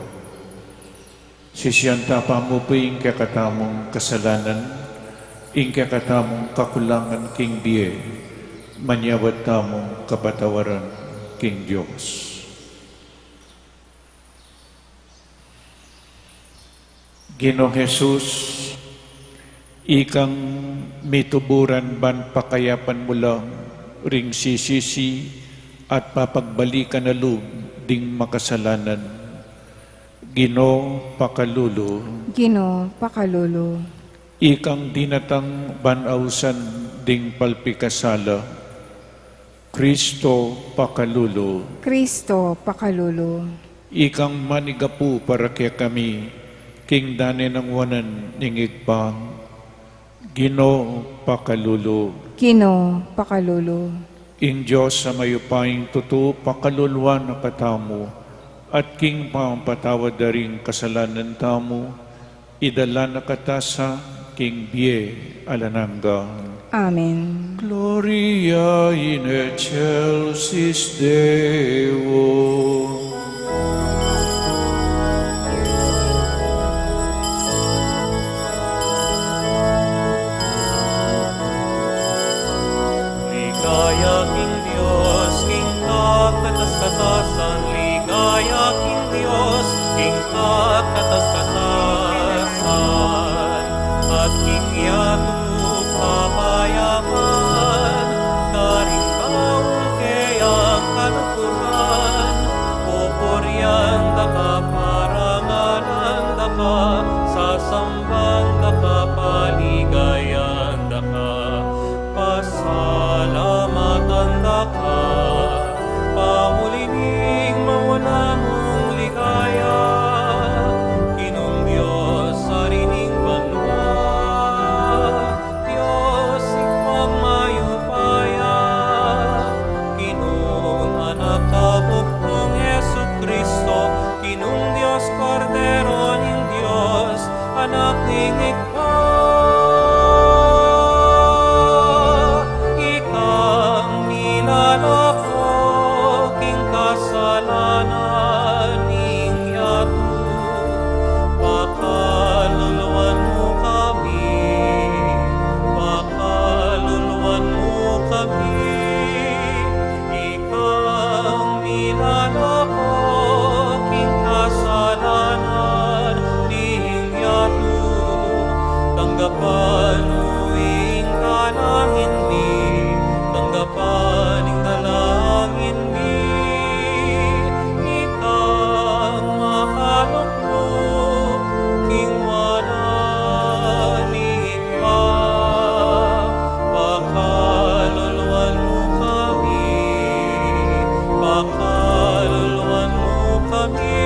Sisian ta pa mu pu ing kekatamung kasalanan, ing kekatamung kakulangan king bie, manyawad tamung kapatawaran king Dios. Ginu Jesus, ikang mituburan ban pakayapan mu la ring sisisi at papagbalikan a lub ding makasalanan. Ginu, pakalulu. Ginu, pakalulu. Ikang dinatang ban ausan ding palpikasala. Kristo, pakalulu. Kristo, pakalulu. Ikang manigapu para kekami king dane nang wanan ning Ibpa. Ginu, pakalulu. Ginu, pakalulu. Ing Dios a mayupayang tutu pakaluluan na katamu, at king pamapatawad da ring kasalanan tamu, idala na kata sa king bie alang angga. Amen. Gloria in excelsis Deo. Ligaya king Dios, king kakatas-katasan, ligaya king Dios, king kakatas-katasan, at king yatu kapayapan, karing baul keyang kaluguran, pupurian da ka parangalan da ka, sasamban da ka paligayan da ka. Pasalamatan da ka, pauli ning mauna mung ligaya, Ginung Dios, Ari ning banua, Dios Ibpang mayupaya, Ginung Anak a bugtung Jesucristo, Ginung Dios, Kordero ning Dios, Anak ning Ikang milalako king kasalanan ning yatu, pakaluluan mu kami, pakaluluan mu kami. Ikang milalako king kasalanan ning yatu, tanggapan mu ing dalangin mi, tanggapan ing dalangin mi, ikang makalukluk king wanan ning Ibpa, pakaluluan mu kami, pakaluluan mu kami.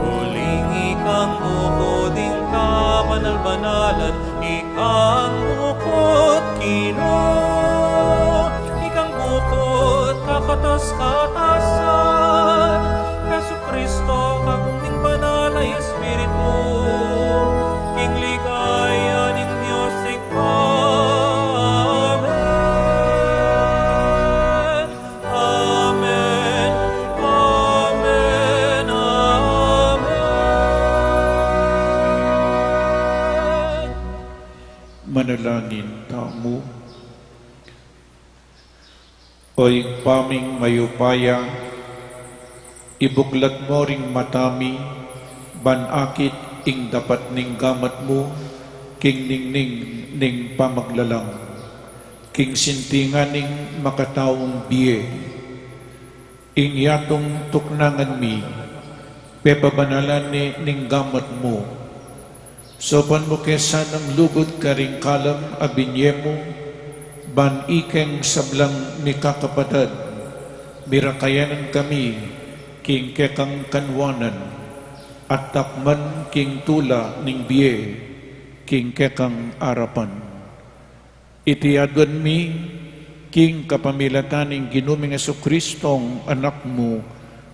Uling ikang bukud ing kabanal-banalan, ikang bukud Ginu, ikang bukud kakatas-katasan, Jesucristo, kaku ning Banal a Espiritu, king ligaya ning Dios Ibpa. Amen. Amen. Amen. Amen. Manalangin tamu. O Ibpa ming mayupaya, ibuklat mu ring mata mi, ban akit ing dapat ning gamat mu, king ningning ning pamaglalang, king sintingan ning makataung bie. Ing yatung tuknangan mi, pepabanalan ne ning gamat mu. Saupan mu ke sanang lugud karing kalam a binye mu, Ban ikeng sablang mikakapatad, mirakayanan kami king kekang kanuanan, at takman king tula ning bie king kekang arapan. Iti aduan mi king kapamilatan ning Ginu ming Jesucristong Anak mu,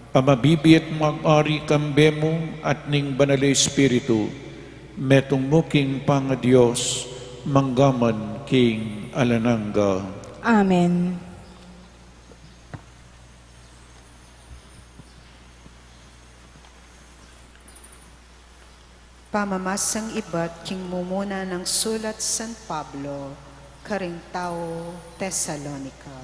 a mabibie at mag-ari kambe mu at ning Banal a Espiritu, metung mu king pangaDios, mangga man king alang angga. Amen. Pamamasang ibat king mumuna nang sulat San Pablo karing tau Tesalonica.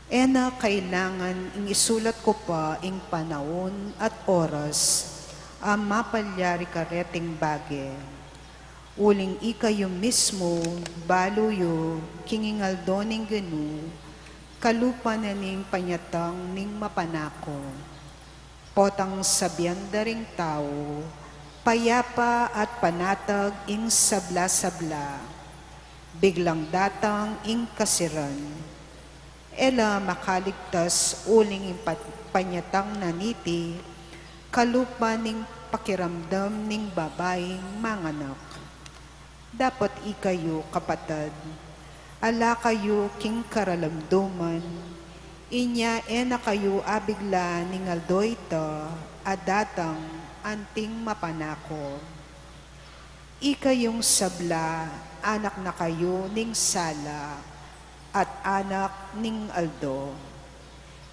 E na kailangan ing isulat ku pa ing panaun at oras a mapalyari kareting bage, uling ikayu mismu balu yu king ing aldo ning Ginu, kalupa na ning panyatang ning mapanako. Potang sabian da ring tau, payapa at panatag ing sabla-sabla. Biglang datang ing kasiran. E la makaligtas uling ing pa-, panyatang na niti, kalupa ning pakiramdam ning babaing manganak. Dapot ikayu, kapatad, ala kayu king karalamduman, inya e na kayu abigla ning aldo ita a datang anting mapanako. Ikayung sabla, anak na kayu ning sala at anak ning aldo.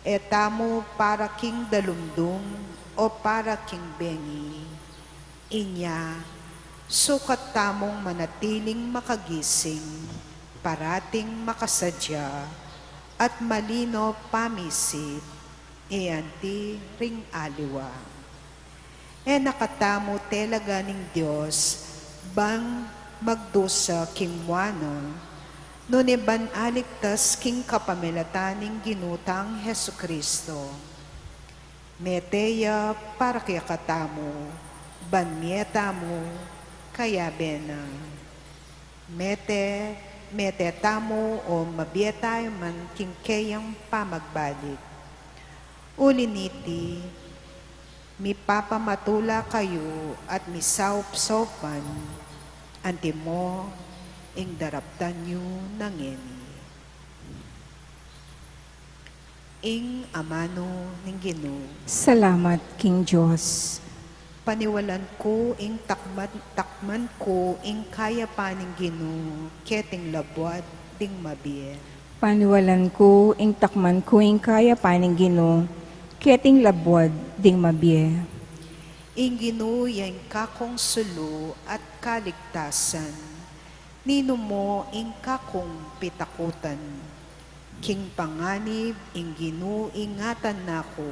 E tamu para king dalumdum o para king bengi. Inya, sukat tamung manatiling makagising, parating makasadya, at malino pamisip, e anti ring aliwa. E na katamu telaga ning Dios ban magdusa king mua na, nune ban aligtas king kapamilatan ning Ginu tang Jesucristo. Mete ya para kekatamu, ban mie tamu kayabe na. Mete, mete tamu o mabie tamu man king keyang pamagbalik. Uli niti, mipapamatula kayu at misaup-saupan, antimo ing daraptan yu na ngeni. Ing amanu ning Ginu. Salamat king Dios. Paniwalan ku ing takman, takman ku ing kayapan ning Ginu, keting labuad ding mabie. Paniwalan ku ing takman ku ing kayapan ning Ginu, keting labuad ding mabie. Ing Ginu ya ing kakung sulu at kaligtasan. Ninu mo ing kakung pitakutan? King panganib ing Ginu ingatan na ku,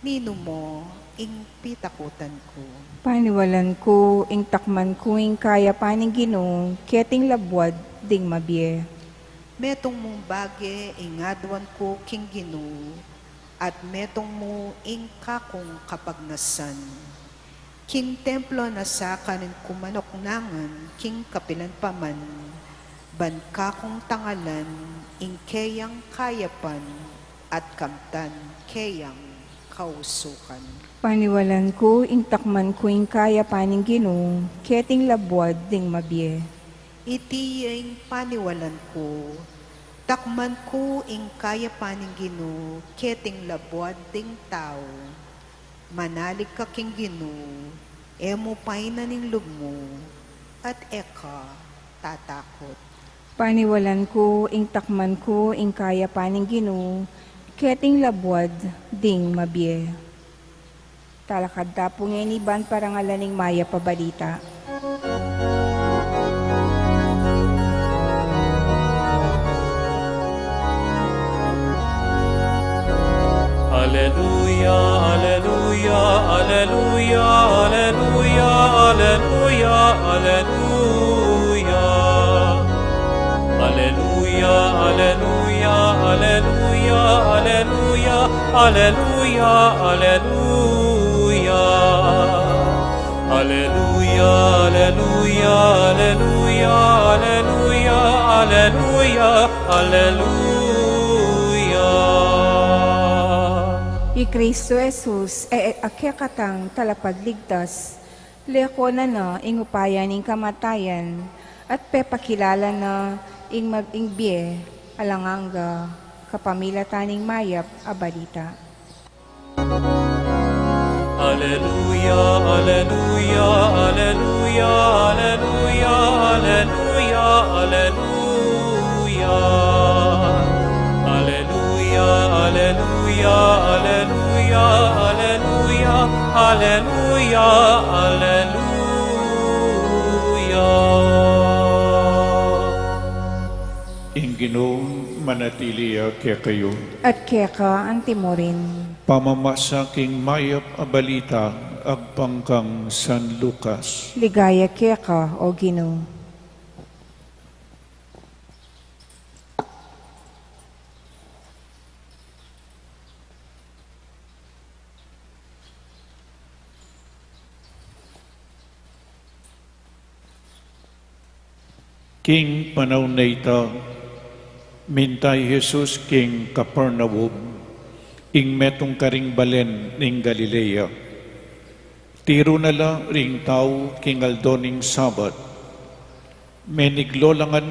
ninu mo ing pitakutan ku? Paniwalan ku ing takman ku ing kayapan ning Ginu, keting labuad ding mabie. Metung mung bage ing aduan ku king Ginu, at metung mu ing kakung kapagnasan. King templo na sa karin ku manuknangan king kapilan pa man, ban kakung tangalan ing keyang kayapan at kamtan keyang kausukan. Paniwalan ku ing takman ku ing kayapan ning Ginu, keting labuad ding mabie. Iti ya ing paniwalan ku, takman ku ing kayapan ning Ginu, keting labuad ding tau. Manalig ka king Ginu, e mu painan ing lub mu, at e ka tatakut. Paniwalan ku ing takman ku ing kayapan ning Ginu, keting labuad ding mabie. Talakad ta pu ngeni ban parangalan ing mayap a balita. Aleluya, aleluya, aleluya, aleluya, aleluya, aleluya. Aleluya, aleluya, aleluya, aleluya, aleluya, aleluya. Aleluya, aleluya, aleluya, aleluya, aleluya, aleluya. I Kristo Jesus, e, e, a kekatang talapagligtas, leko na na ing upaya ning kamatayan, at pepakilala na ing mag-, ing bie alang angga kapamilatan ning mayap a balita. Aleluya, aleluya, aleluya, aleluya, aleluya, aleluya. Aleluya, aleluya, aleluya, aleluya, aleluya, aleluya. Ing Ginu manatili ya kekayu. At keka antimurin. Pamamasa king mayap a balita agpang kang San Lucas. Ligaya keka, O Ginu. King panaun a ita, minta i Jesus king Capernaum, ing metung karing balen ning Galilea. Tiru na la ring tau king aldo ning Sabat. Meniglo la ngan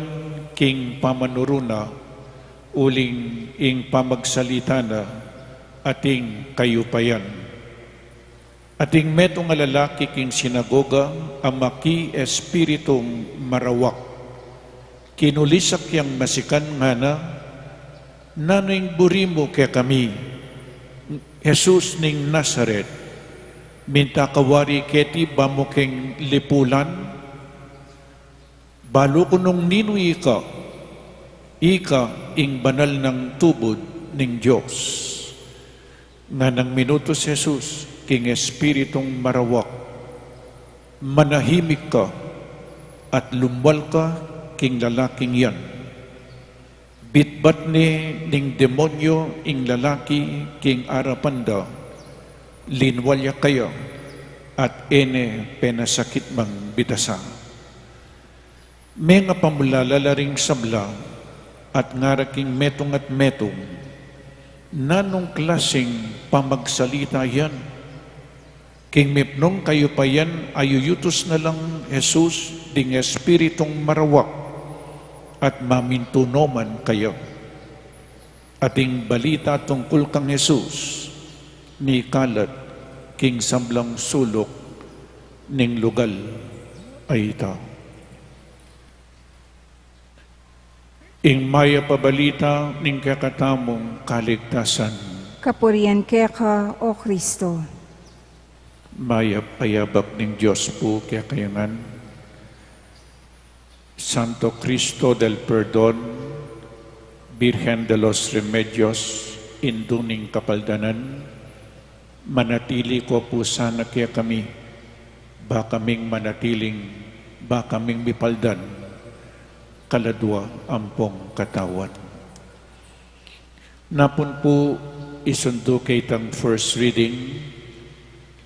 king pamanuru na, uling ing pamagsalita na ating kayupayan. Ating metung a lalaki king sinagoga a maki espiritung marawak. Kinulisak yang masikan, ngana, "Nanu ing buri mu kekami, Jesus ning Nazaret? Minta ka wari keti ba mu keng lipulan? Balu ku nung ninu ika, ika ing banal nang tubud ning Dios." Nganang minutus Jesus king espiritung marawak, "Manahimik ka at lumwal ka king lalaking yan." Bitbat ne ning demonyo ing lalaki king arapan da, linwal ya kaya, at e ne penasakit mang bitasa. Mengapamulala la ring sabla at ngara king metung at metung, "Nanung klasing pamagsalita yan? King mipnung kayupayan, ayuyutus na lang Jesus ding espiritung marawak at mamintu no man kaya." Ating balita tungkul kang Jesus, mikalat king sablang suluk ning lugal a ita. Ing mayap a balita ning kekatamung kaligtasan. Kapurian keka, O Kristo. Mayap a yabak ning Dios pu kekayu ngan. Santo Cristo del Perdon, Virgen de los Remedios, Indu ning Kapaldanan, manatili ko pu sana kekami, ba kaming manatiling, ba kaming mipaldan, kaladwa ampong katawan. Napun pu isundu ke itang first reading,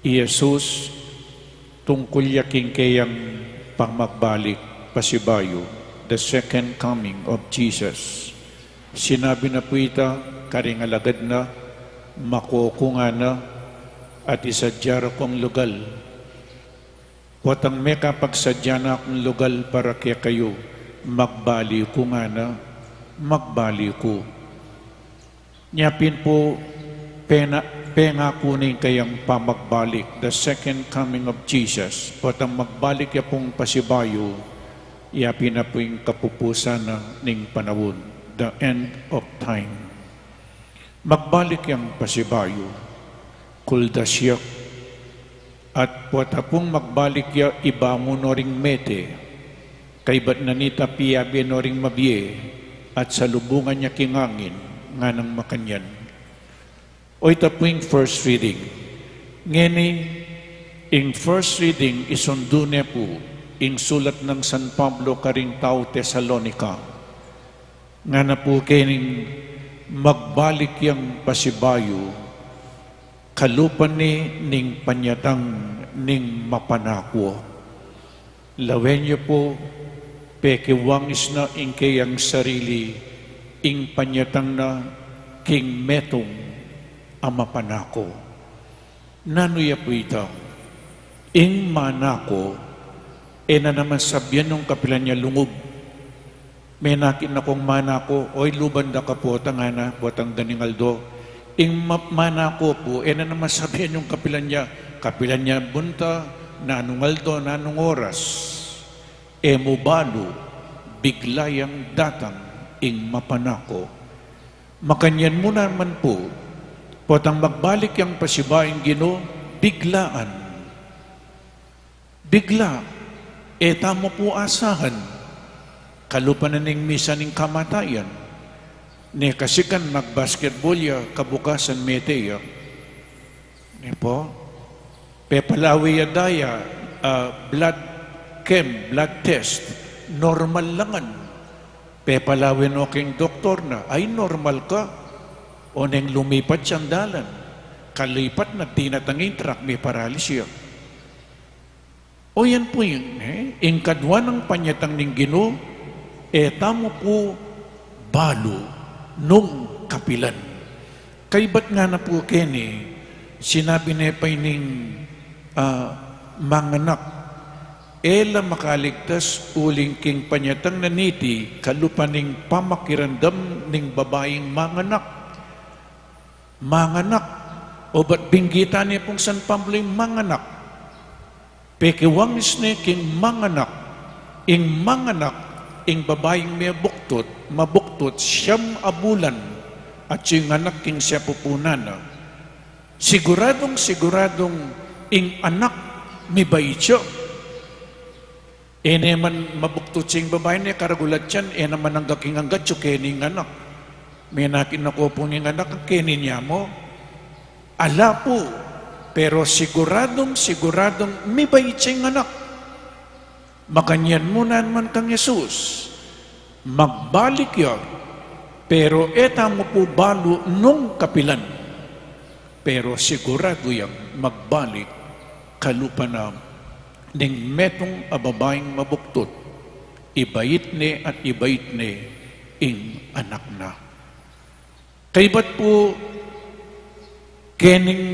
i Jesus tungkul ya king keyang pamagbalik pasibayu, the second coming of Jesus. Sinabi na pu ita karing alagad na, "Mako ku ngana, at isadya ra kung lugal. Potang mekapagsadya na kung lugal para kekayu, magbalik ku ngana, magbalik ku." Nya pin pu, pena-, pengaku ning kayang pamagbalik, the second coming of Jesus. Potang magbalik ya pung pasibayu, ya pin na pu ing kapupusan na ning panaun, the end of time. Magbalik yang pasibayu, kuldas ya. At pota pung magbalik ya, ibangun no ring mete, kaybat na nita piyabe no ring mabie, at salubungan ya king angin, nganang makanyan. O, ita pu ing first reading. Ngeni, ing first reading isundu ne pu ing sulat nang San Pablo karing tau Tesalonica. Ngana pu kening magbalik yang pasibayu, kalupa ne ning panyatang ning mapanako. Lawen yu pu, pekiwangis na ing keyang sarili, ing panyatang na king metung a mapanako. Nanu ya pu ita? Ing manako, e na naman sabian nung kapilan ya lungub. Menakit na kung manako, oy, luban da ka potang ana, potang daning aldo. Ing ma-, manako pu, e na naman sabian nung kapilan ya, kapilan ya bunta, nanung aldo, nanung oras. E mu balu, bigla yang datang ing mapanako. Makanyan mu naman pu, potang magbalik yang pasibaing Ginu, biglaan. Bigla, e tamu pu asahan. Kalupa na ning misa ning kamatayan. Ne kasi kan mag-basketball ya, kabukasan mete ya. Ne pu? Pepalawe ya daya, ah, blood chem, blood test. Normal la ngan. Pepalawe no king doktor na, ay, normal ka. O neng lumipat yang dalan. Kalipat na, dinatang ing truck, meparalis ya. O yan pu ing, e, ing kadwa nang panyatang ning Ginu, e tamu pu balu nung kapilan. Kaybat ngana pu keni, sinabi ne pa ining, ah, manganak, e la makaligtas uling king panyatang na niti kalupa ning pamakiramdam ning babaing manganak. Manganak, obat binggitan ne pung San Pablo ing manganak. Pekiwangis ne king manganak, ing manganak, ing babaing mebuktud, mabuktud, siyam a bulan, atyu ing anak king sepupunan na. Siguradung, siguradung ing anak mibait ya. E ne man mabuktud sing babai ne karagul atyan, e naman angga king angga atyu keni ing anak. Menakit na ko pu ning anak, keni nya mu. Ala pu, pero siguradung, siguradung mibait sing anak. Makanyan mu naman kang Jesus, magbalik ya, pero e tamu pu balu nung kapilan. Pero siguradu yang magbalik kalupa na ning metung a babaing mabuktud, ibait ne at ibait ne ing anak na. Kaybat pu kening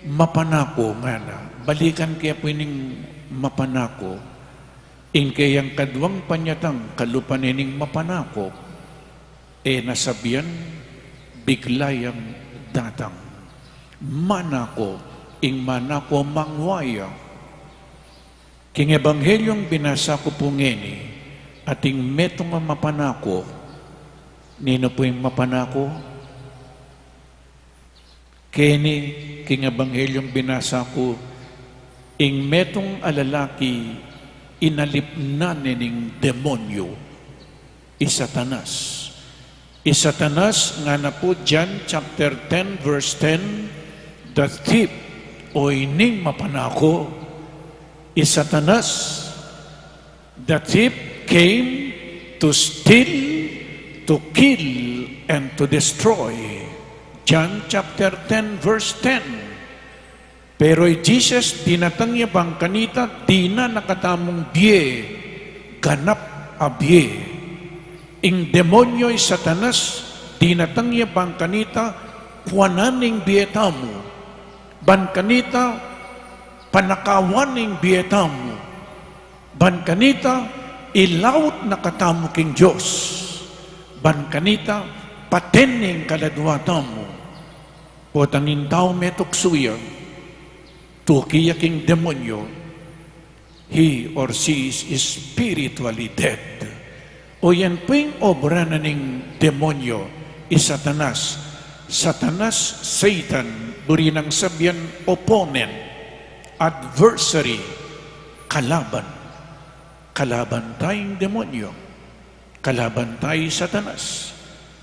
mapanako ngana, balikan ke pu ining mapanako, ing keyang kadwang panyatang kalupa ne ning mapanako, e na sabian, bigla yang datang. Manako, ing manako mangwa ya. King Ebanghelyung binasa ku pu ngeni, ating metung a mapanako. Ninu pu ing mapanako? Keni, king Ebanghelyung binasa ku, ing metung a lalaki inalip na ne ning demonyo, i Satanas. I Satanas, ngana pu, John chapter ten, verse ten, the thief, o ining mapanako, i Satanas, the thief came to steal, to kill, and to destroy. John chapter ten, verse ten. Pero i Jesus, dinatang ya bang kanita, dinan na katamung bie, ganap a bie. Ing demonyo i Satanas, dinatang ya bang kanita, kuanan ing bie tamu. Ban kanita, panakawan ing bie tamu. Ban kanita, ilaut na katamu king Dios. Ban kanita, paten ing kaladua tamu. Potang ing tau metuksu ya, tuki ya king demonyo, he or she is spiritually dead. O yan pu ing obra na ning demonyo, i Satanas. Satanas, Satan, buri nang sabian opponent, adversary, kalaban. Kalaban taya ing demonyo. Kalaban taya i Satanas.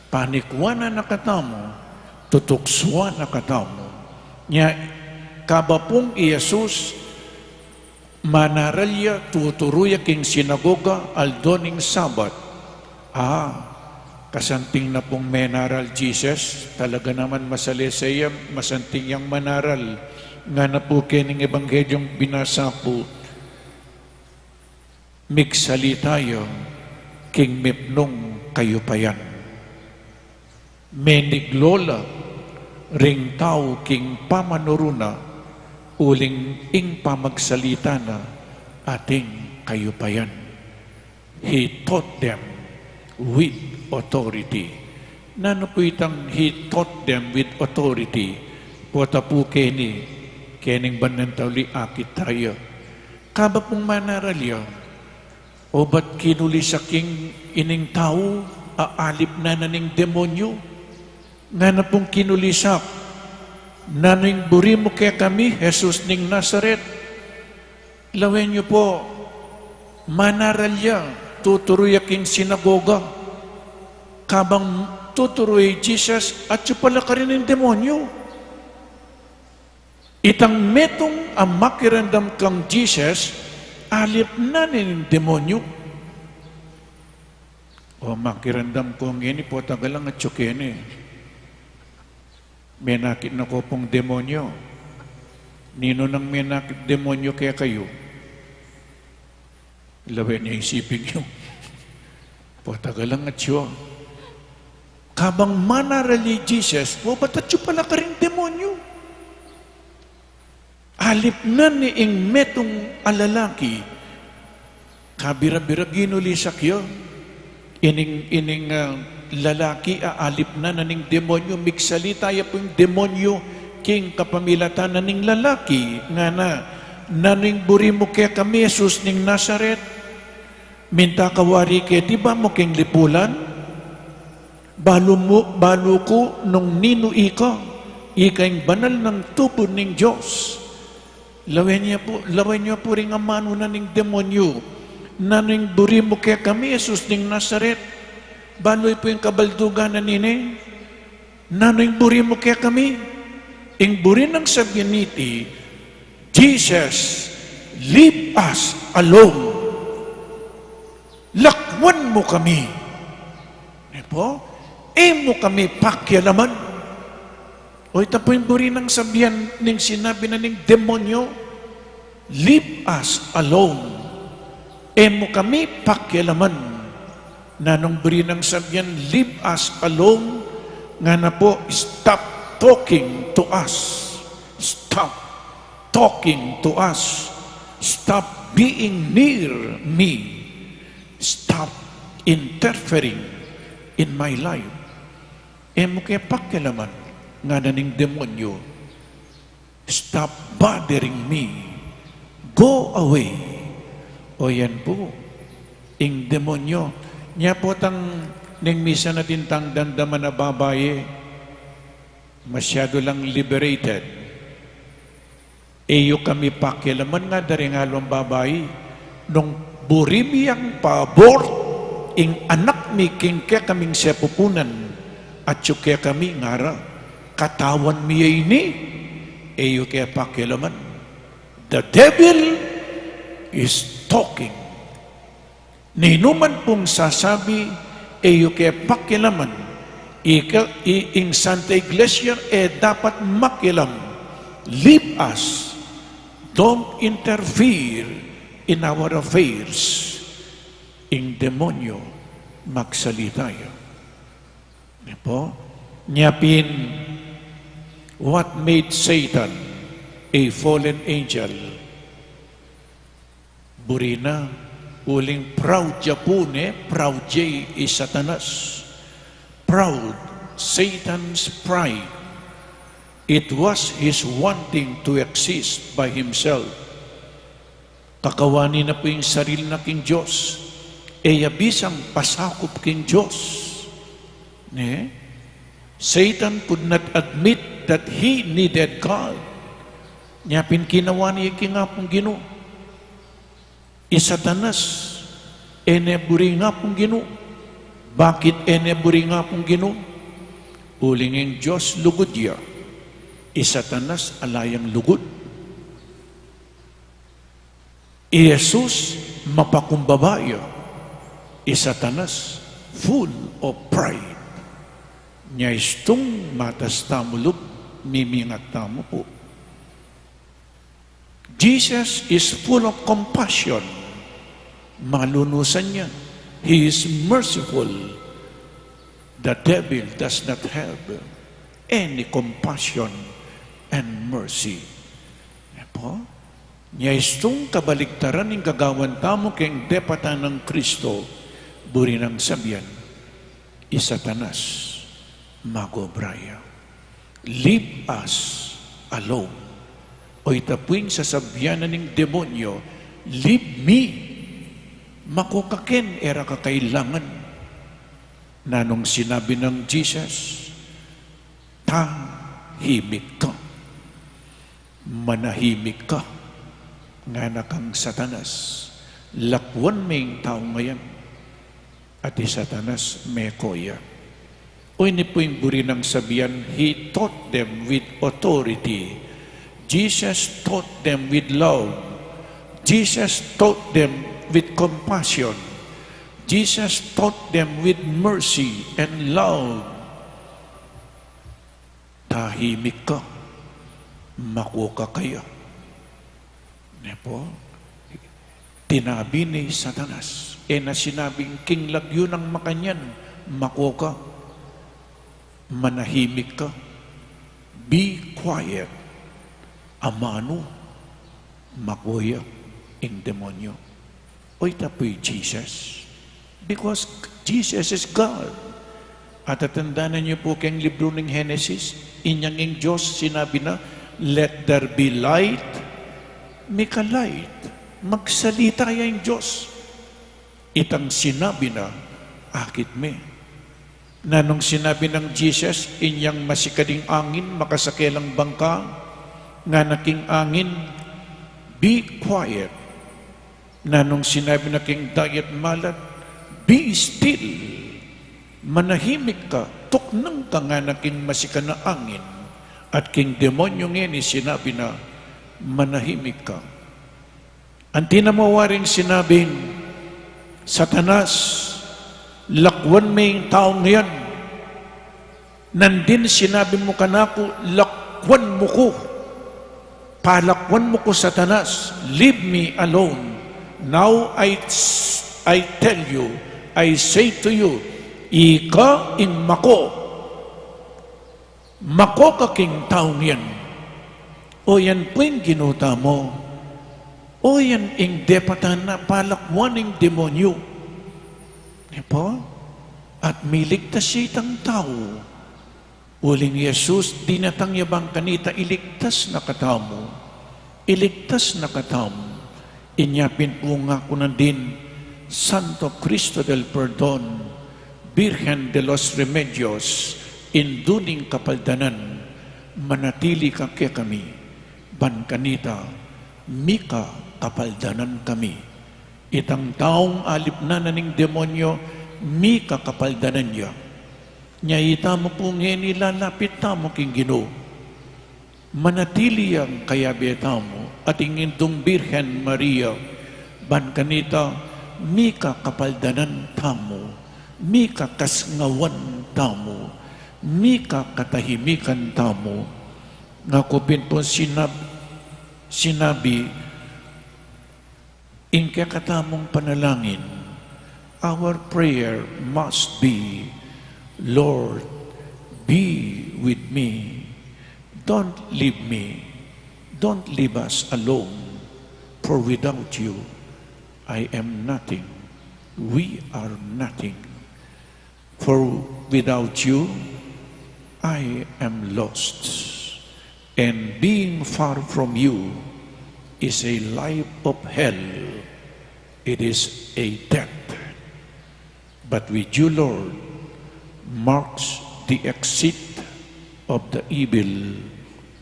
Panikuanan na katamu, tutuksuan na katamu. Nya, kaba pung i Jesus, manaral ya, tuturu ya king sinagoga, aldo ning Sabat. A, Kasanting na pung menaral Jesus, talaga naman masalese ya, masanting yang manaral. Ngana pu kening ebanghelyung binasa ku, migsalita ya king mipnung kayupayan. Meniglo la ring tau king pamanuru na, uling ing pamagsalita na atin kayupayan. He taught them with authority. Nanu pu itang he taught them with authority? Pota pu keni, kening banal a tauli, akit taya. Kabang pung manaral ya, obat kinulisak ing ining tau a alip na na ning demonyu? Ngana pung kinulisak, nanu ing buri mu kekami, Jesus ning Nazaret? Lawen yu pu, manaral ya, tuturu ya king sinagoga. Kabang tuturu ya i Jesus, atyu pala karin ing demonyu. Itang metung a makiramdam kang Jesus, alip na ning demonyu. O, makiramdam ku ngeni, pota galang atyu keni. Menakit na ku pung demonyu. Ninu nang menakit demonyu kekayu? Lawen yu, isipin yu. Pota galang atyu. Kabang manaral ya i Jesus, obat atyu pala karing demonyu. Alip na ning metung a lalaki, kabira-bira ginulisak ya. Ining, ining, ah, lalaki a alip na na ning demonyu, migsalita ya pung demonyu king kapamilatan na ning lalaki, ngana, nanu ing buri mu kekami, Jesus ning Nazaret? Minta ka wari keti ba mu king lipulan? Balu mu, balu ku nung ninu ika, ika ing banal nang tubu ning Dios. Lawen yu pu, lawen yu pu ring amanu na ning demonyu. Nanu ing buri mu kekami, Jesus ning Nazaret? Balu yu pu ing kabaldugan na nini. Nanu ing buri mu kekami? Ing buri nang sabian niti, Jesus, leave us alone. Lakwan mu kami. Ne pu? E mu kami pakialaman. O, ita pu ing buri nang sabian ning sinabi na ning demonyu, leave us alone. E mu kami pakialaman. Nanung buri nang sabian, leave us alone? Ngana pu, stop talking to us. Stop talking to us. Stop being near me. Stop interfering in my life. E mu ke pakialaman, ngana ning demonyu. Stop bothering me. Go away. O, yan pu ing demonyu. Nya pu tang ning misan atin tang damdaman a babai, masyadu lang liberated. E yu kami pakialaman, ngana da ring alwang babai. Nung buri mi yang pa-abort ing anak mi king kekaming sepupunan, atyu kekami, ngara. Katawan mi ya ini, e yu ke pakialaman. The devil is talking. Ninuman pung sasabi, e yu ke pakialaman. Ika, i, ing Santa Iglesia e dapat makialam. Leave us. Don't interfere in our affairs. Ing demonyu magsalita ya. Ne pu? Nya pin, what made Satan a fallen angel? Buri na, uling proud ya pu ne, proud ya i Satanas. Proud, Satan's pride. It was his wanting to exist by himself. Kakawani na pu ing sarili na king Dios. E ya bisang pasakup king Dios. Ne? Satan could not admit that he needed God. Nya pin kinawan ya king Apung Ginu. I Satanas, e ne buri ing Apung Ginu. Bakit e ne buri ing Apung Ginu? Uling ing Dios lugud ya. I Satanas ala yang lugud. I Jesus mapakumbaba ya, i Satanas full of pride. Nya istung matas tamu lub, mimingat tamu pu. Jesus is full of compassion. Malunusan ya. He is merciful. The devil does not have any compassion and mercy. Nya istung kabaligtaran ing gagawan tamu keng depatan nang Kristo, buri nang sabian, i Satanas, mag-obra ya. Leave us alone. O ita pu ing sasabian na ning demonyo, "Leave me. Mako ka ken, e ra ka kailangan." Nanung sinabi nang Jesus, "Tahimik ka. Manahimik ka," ngana kang Satanas. "Lakuan me ing taung ayan." At i Satanas meko ya. O ini pu ing buri nang sabian, he taught them with authority. Jesus taught them with love. Jesus taught them with compassion. Jesus taught them with mercy and love. "Tahimik ka, mako ka kaya." Ne pu, tinabi ne i Satanas. E na sinabing king lagyu nang makanyan, "Mako ka, manahimik ka, be quiet." Amanu, mako ya ing demonyo. O ita pu i Jesus. Because Jesus is God. At tatandanan yu pu keng libru ning Genesis, inyang ing Dios sinabi na, "Let there be light," mika-light. Magsalita ya ing Dios. Itang sinabi na, "Akit me." Nanung sinabi nang Jesus, inyang masikading angin, makasakelang bangka, ngana king angin, "Be quiet." Nanung sinabi na king dayat malat, "Be still." "Manahimik ka, tuknang ka," ngana king masikana angin. At king demonyo ngeni sinabi na, "Manahimik ka." Anti na mu waring sinabing, "Satanas, lakuan me ing taung yan." Nandin sinabi mu kanaku, "Lakuan mu ku. Palakuan mu ku, Satanas. Leave me alone." Now I, I tell you, I say to you, ika ing mako. Mako ka king taung yan. O yan pu ing Ginu tamu. O yan ing depatan na palakuan ning demonyo. Di ba? At miligtas ya itang tau. Uling Jesus, dinatang ya bang kanita iligtas na katamu. Iligtas na katamu. Inya pin pu ngaku nandin, Santo Cristo del Perdon, Virgen de los Remedios, Indu ning Kapaldanan, manatili ka kekami, ban kanita, mika kapaldanan kami. Itang taung alipnan na ning demonyo, mika kapaldanan ya. Nya itamu pu ngeni lalapit tamu king Ginu. Manatili yang kayabe tamu at ing Indung Birhen Maria, ban kanita, mika kapaldanan tamu, mika kasngawan tamu, mika katahimikan tamu. Ngaku pin pu sinab-, sinabi, ing kekatamung panalangin, our prayer must be, "Lord, be with me. Don't leave me. Don't leave us alone. For without you, I am nothing. We are nothing." For without you, I am lost. And being far from you is a life of hell. It is a death. But with you, Lord, marks the exit of the evil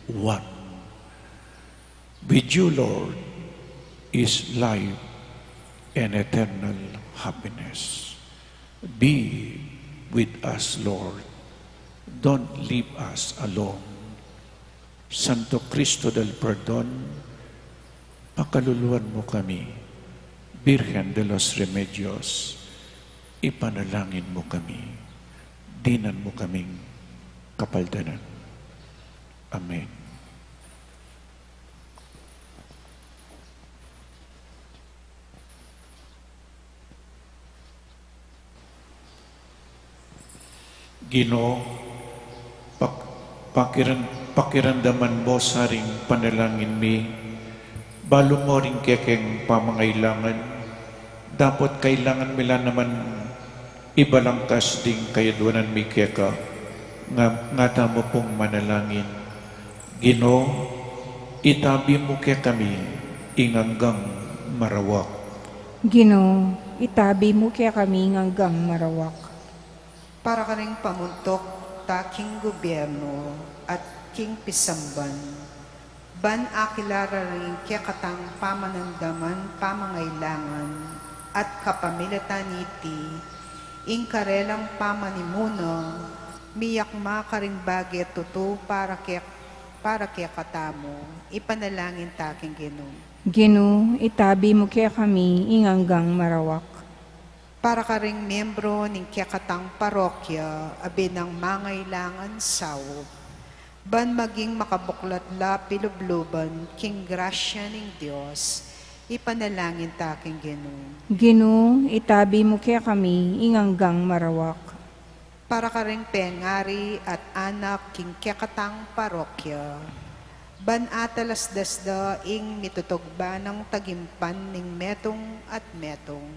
one. With you, Lord, is life and eternal happiness. Be with us, Lord. Don't leave us alone. Santo Cristo del Perdon, pakaluluan mu kami. Birhen de los Remedios, Ipanalangin mu kami, dinan mu kaming kapaldanan. Amen. Ginu, pak-, pakiran-, pakiramdaman mu sa ring panalangin mi, balu mu ring kekeng pamangailangan, dapot kailangan mi la naman ibalangkas ding kayadwanan mi keka, nga, nga tamu pung manalangin. Ginu, itabi mu kekami ing anggang marawak. Ginu, itabi mu kekami ing anggang marawak. Para karing pamuntuk ta king gubyernu at king pisamban, ban akilala ring kekatang pamanamdaman pamangailangan at kapamilatan niti, ing karelang pamanimuna, miyakma karing bage tutu para kek-, para kekatamu, ipanalangin ta king Ginu. Ginu, itabi mu kekami ing anggang marawak. Para karing miyembro ning kekatang parokya a binang mangailangan saup, ban maging makabuklat la pilubluban king grasya ning Dios, ipanalangin ta king Ginu. Ginu, itabi mu kekami ing anggang marawak. Para karing pengari at anak king kekatang parokya, ban atalasdas da ing mitutugbanang tagimpan ning metung at metung,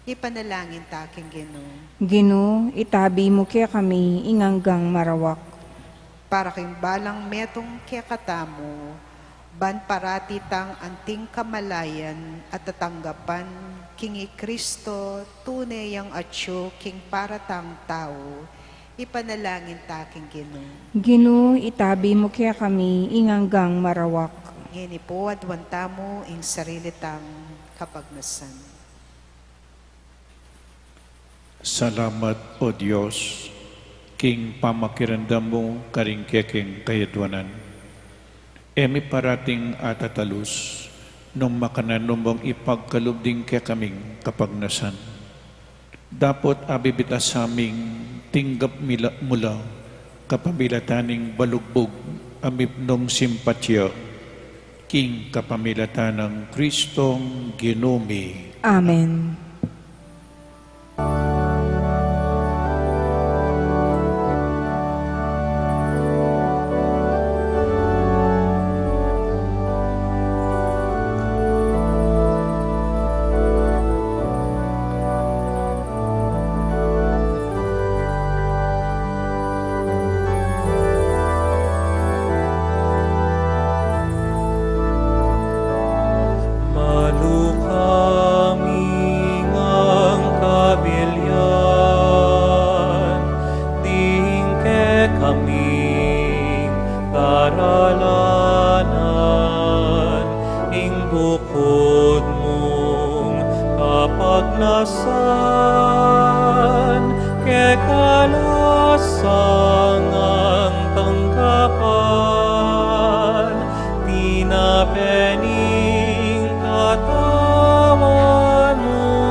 ipanalangin ta king Ginu. Ginu, itabi mu kekami ing anggang marawak. Para king balang metung kekatamu, ban parati tang anting kamalayan at tatanggapan king i Kristo, tune yang atyu king para tang tau, ipanalangin ta king Ginu. Ginu, itabi mu kekami ing anggang marawak. Ngeni pu, aduan tamu ing sarili tang kapagnasan. Salamat, O Dios, king pamakiramdam mu karing kekeng kayadwanan. E mi parating atatalus nung makananu mung ipagkalub ding kekaming kapagnasan. Dapot abibit a saming tinggap mi la, mu la kapamilatan ning balugbug a mipnung simpatya, king kapamilatan nang Kristong Ginu mi. Amen. Malukaming angkabilian, ding kekaming daralanan, ing bukud mung kapagnasan, keka la sangang tanggapan, tinape ning katawan mu,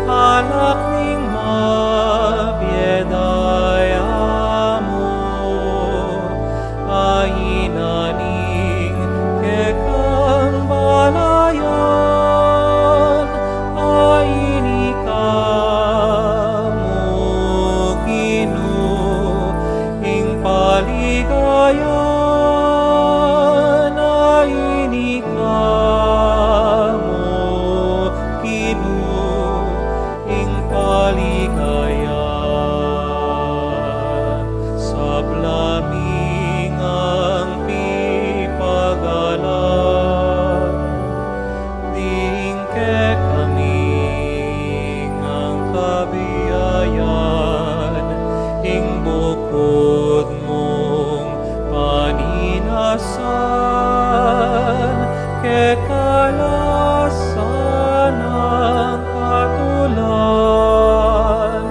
alak ning mabie daya mu, a ina ning kekang balayan, a ini ka mu, Ginu, ing paligayan, a ini ka mu, Ginu, ing paligayan. Sabla ming anggang pipagalan, ding kekaming angkabiayan, ing bukud mung paninasan, keka la sanang katulan,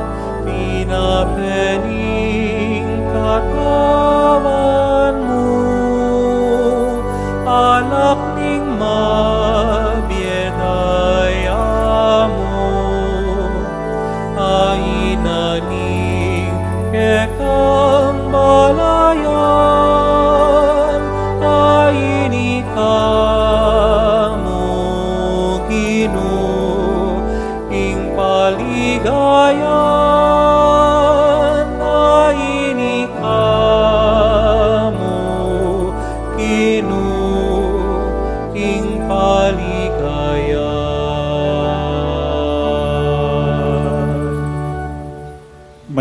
tinape ning katawan mu, alak ning mabie daya mu,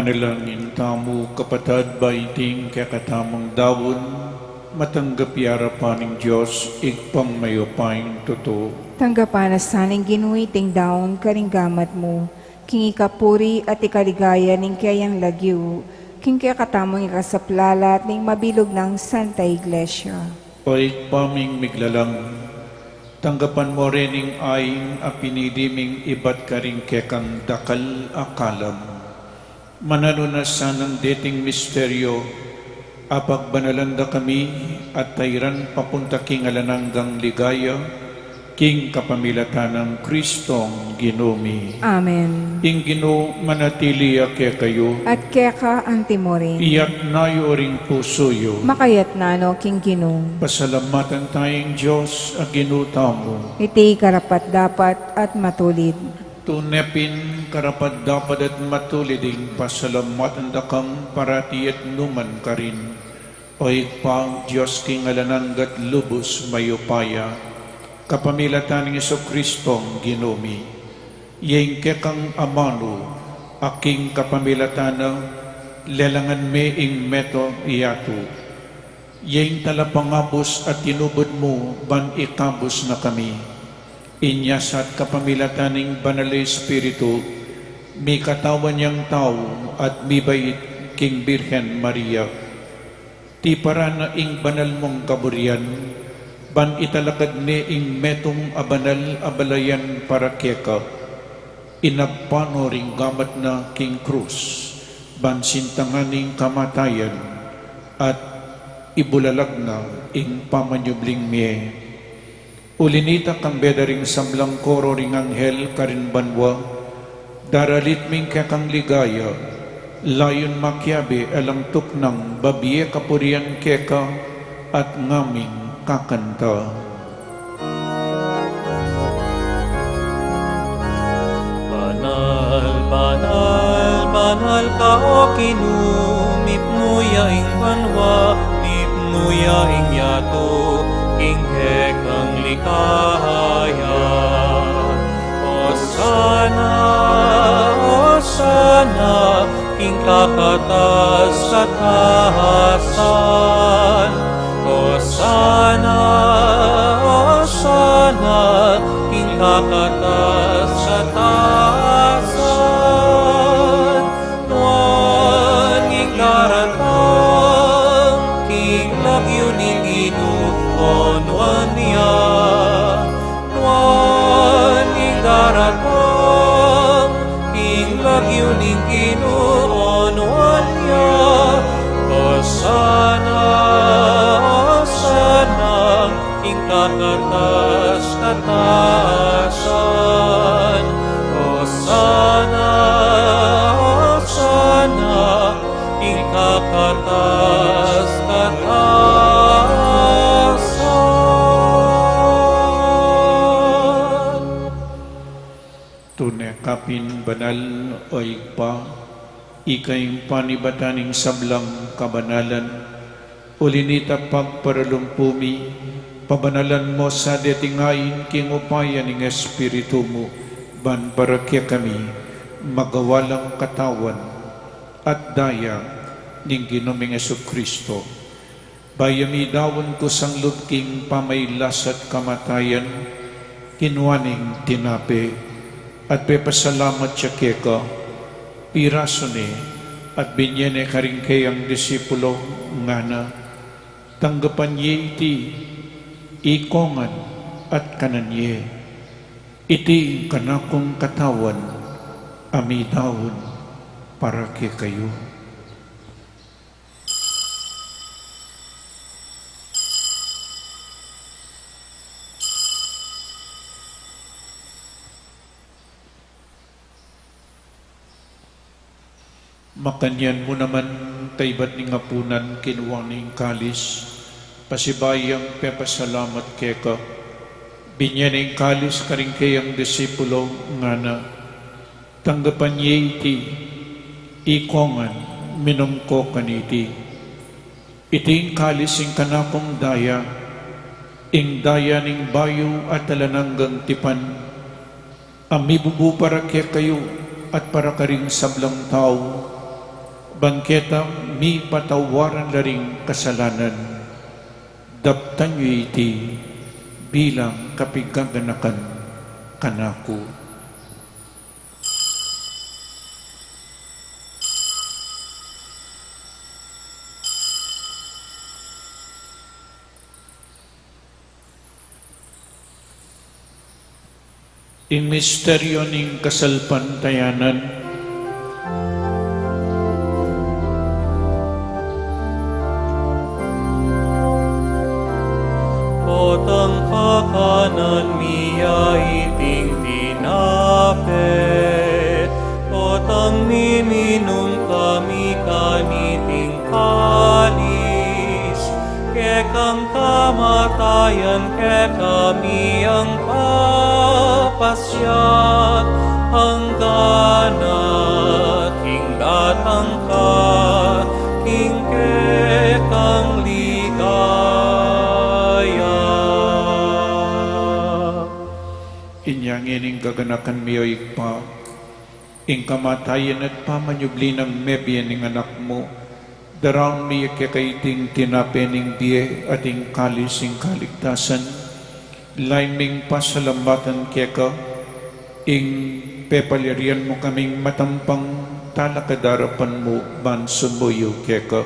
Manalangin tamu, kapatad, ba iting kekatamung daun matanggap ya king arapan ning Dios Ibpang mayupayang tutu. Tanggapan na sa ning Ginu iting daun karing gamat mu, king ikapuri at ikaligaya ning keyang lagyu, king kekatamung ikasaplalat ning mabilug nang Santa Iglesia. O Ibpa ming miglalang, tanggapan mu rin ing ain a pinili ming ibat karing kekang dakal a kalam. Mananu na sanang deting misteryo, apagbanalan da kami at tairan papunta king alang anggang ligaya, king kapamilatan nang Kristong Ginu mi. Amen. Ing Ginu manatili ya kekayu. At keka antimurin. Iyatna yu ring pusu yu. Makayatna no king Ginu. Pasalamatan taya ing Dios a Ginu tamu. Iti karapat-dapat at matulid. Tune pin karapat-dapat at matulid ing pasalamatan da kang parati at nukarin man, O Ibpa, Dios king alang angga at lubus mayupaya, kapamilatan nang Jesukristong Ginu mi. Iya ing kekang amanu, a king kapamilatan na lelangan mi ing metung a yatu. Iya ing talapangabus a tinubud mu ban ikabus na kami. Inya sa at kapamilatan ning Banal a Espiritu, mikatawan yang tau at mibait king Birhen Maria. Tiparan na ing banal mung kaburian, ban italakad ne ing metung a banal a balayan para keka. Inabpan no ring gamat na king krus, ban sintangan ing kamatayan, at ibulalag na ing pamanyubling mie. Uli nita, kambe da ring sablang koro ring anghel karin banua, daralit mi ing kekang ligaya, layun makiabe alang tuknang babie kapurian keka at ngaming kakanta. Banal, banal, banal ka, O Ginu, mipnu ya ing banua, mipnu ya ing yatu, king kekang ligaya. Hosana, Hosana, king kakatas-katasan. Hosana, Hosana, king kakatas-katasan. Nuan ing daratang king lagyu ning Ginu, o nuan ya. Nuan ing daratang king lagyu ning Ginu, o nuan ya. Hosana, Hosana, king kakatas-katasan. Hosana, Hosana, king kakatas-katasan. Tune ka pin banal, O Ibpa, ika ing panibatan ning sablang kabanalan. Uli nita, pagparalumpu mi, pabanalan mu sa deting ain king upaya ning Espiritu mu, ban para kekami magawa lang katawan at daya ning Ginu ming Jesucristo. Bayu ya midaun kusang lub king pamagkasakit at kamatayan, kinua ne ing tinape, at pepasalamat ya keka, pirasu ne, at binye ne karing keyang disipulo, ngana: Tanggapan ye iti, ikongan at kanan ye. Iti ing kanakung katawan a midaun para kekayu. Makanyan mu naman, kaybat ning apunan, kinua ne ing kalis, pasibayu yang pepasalamat keka, binye ne ing kalis karing keyang disipulo, ngana: Tanggapan ye iti, ikongan, minum ko kaniti. Iti ing kalis ing kanakung daya, ing daya ning bayu at alang anggang tipan, a mibubu para kekayu at para karing sablang tau, Ban ketang mipatawaran la ring kasalanan, daptan yu iti bilang kapigaganakan kanaku. Ing misteryo ning kasalpantayanan. Potang pakanan mi ya iting tinape, potang miminum kami kaniting kalis, kekang kamatayan kekami yang papasiag, anggang king datang ka king kekang ligaya. Inya ngening gaganakan mi, o Ibpa, ing kamatayan at pamanyubli nang mebie ning Anak mu, daraun mi keka iting tinape ning bie at ing kalis ning kaligtasan. Lain ming pasalamatan keka ing pepalyarian mu kaming matampang talakad king arapan mu ban sumuyu keka.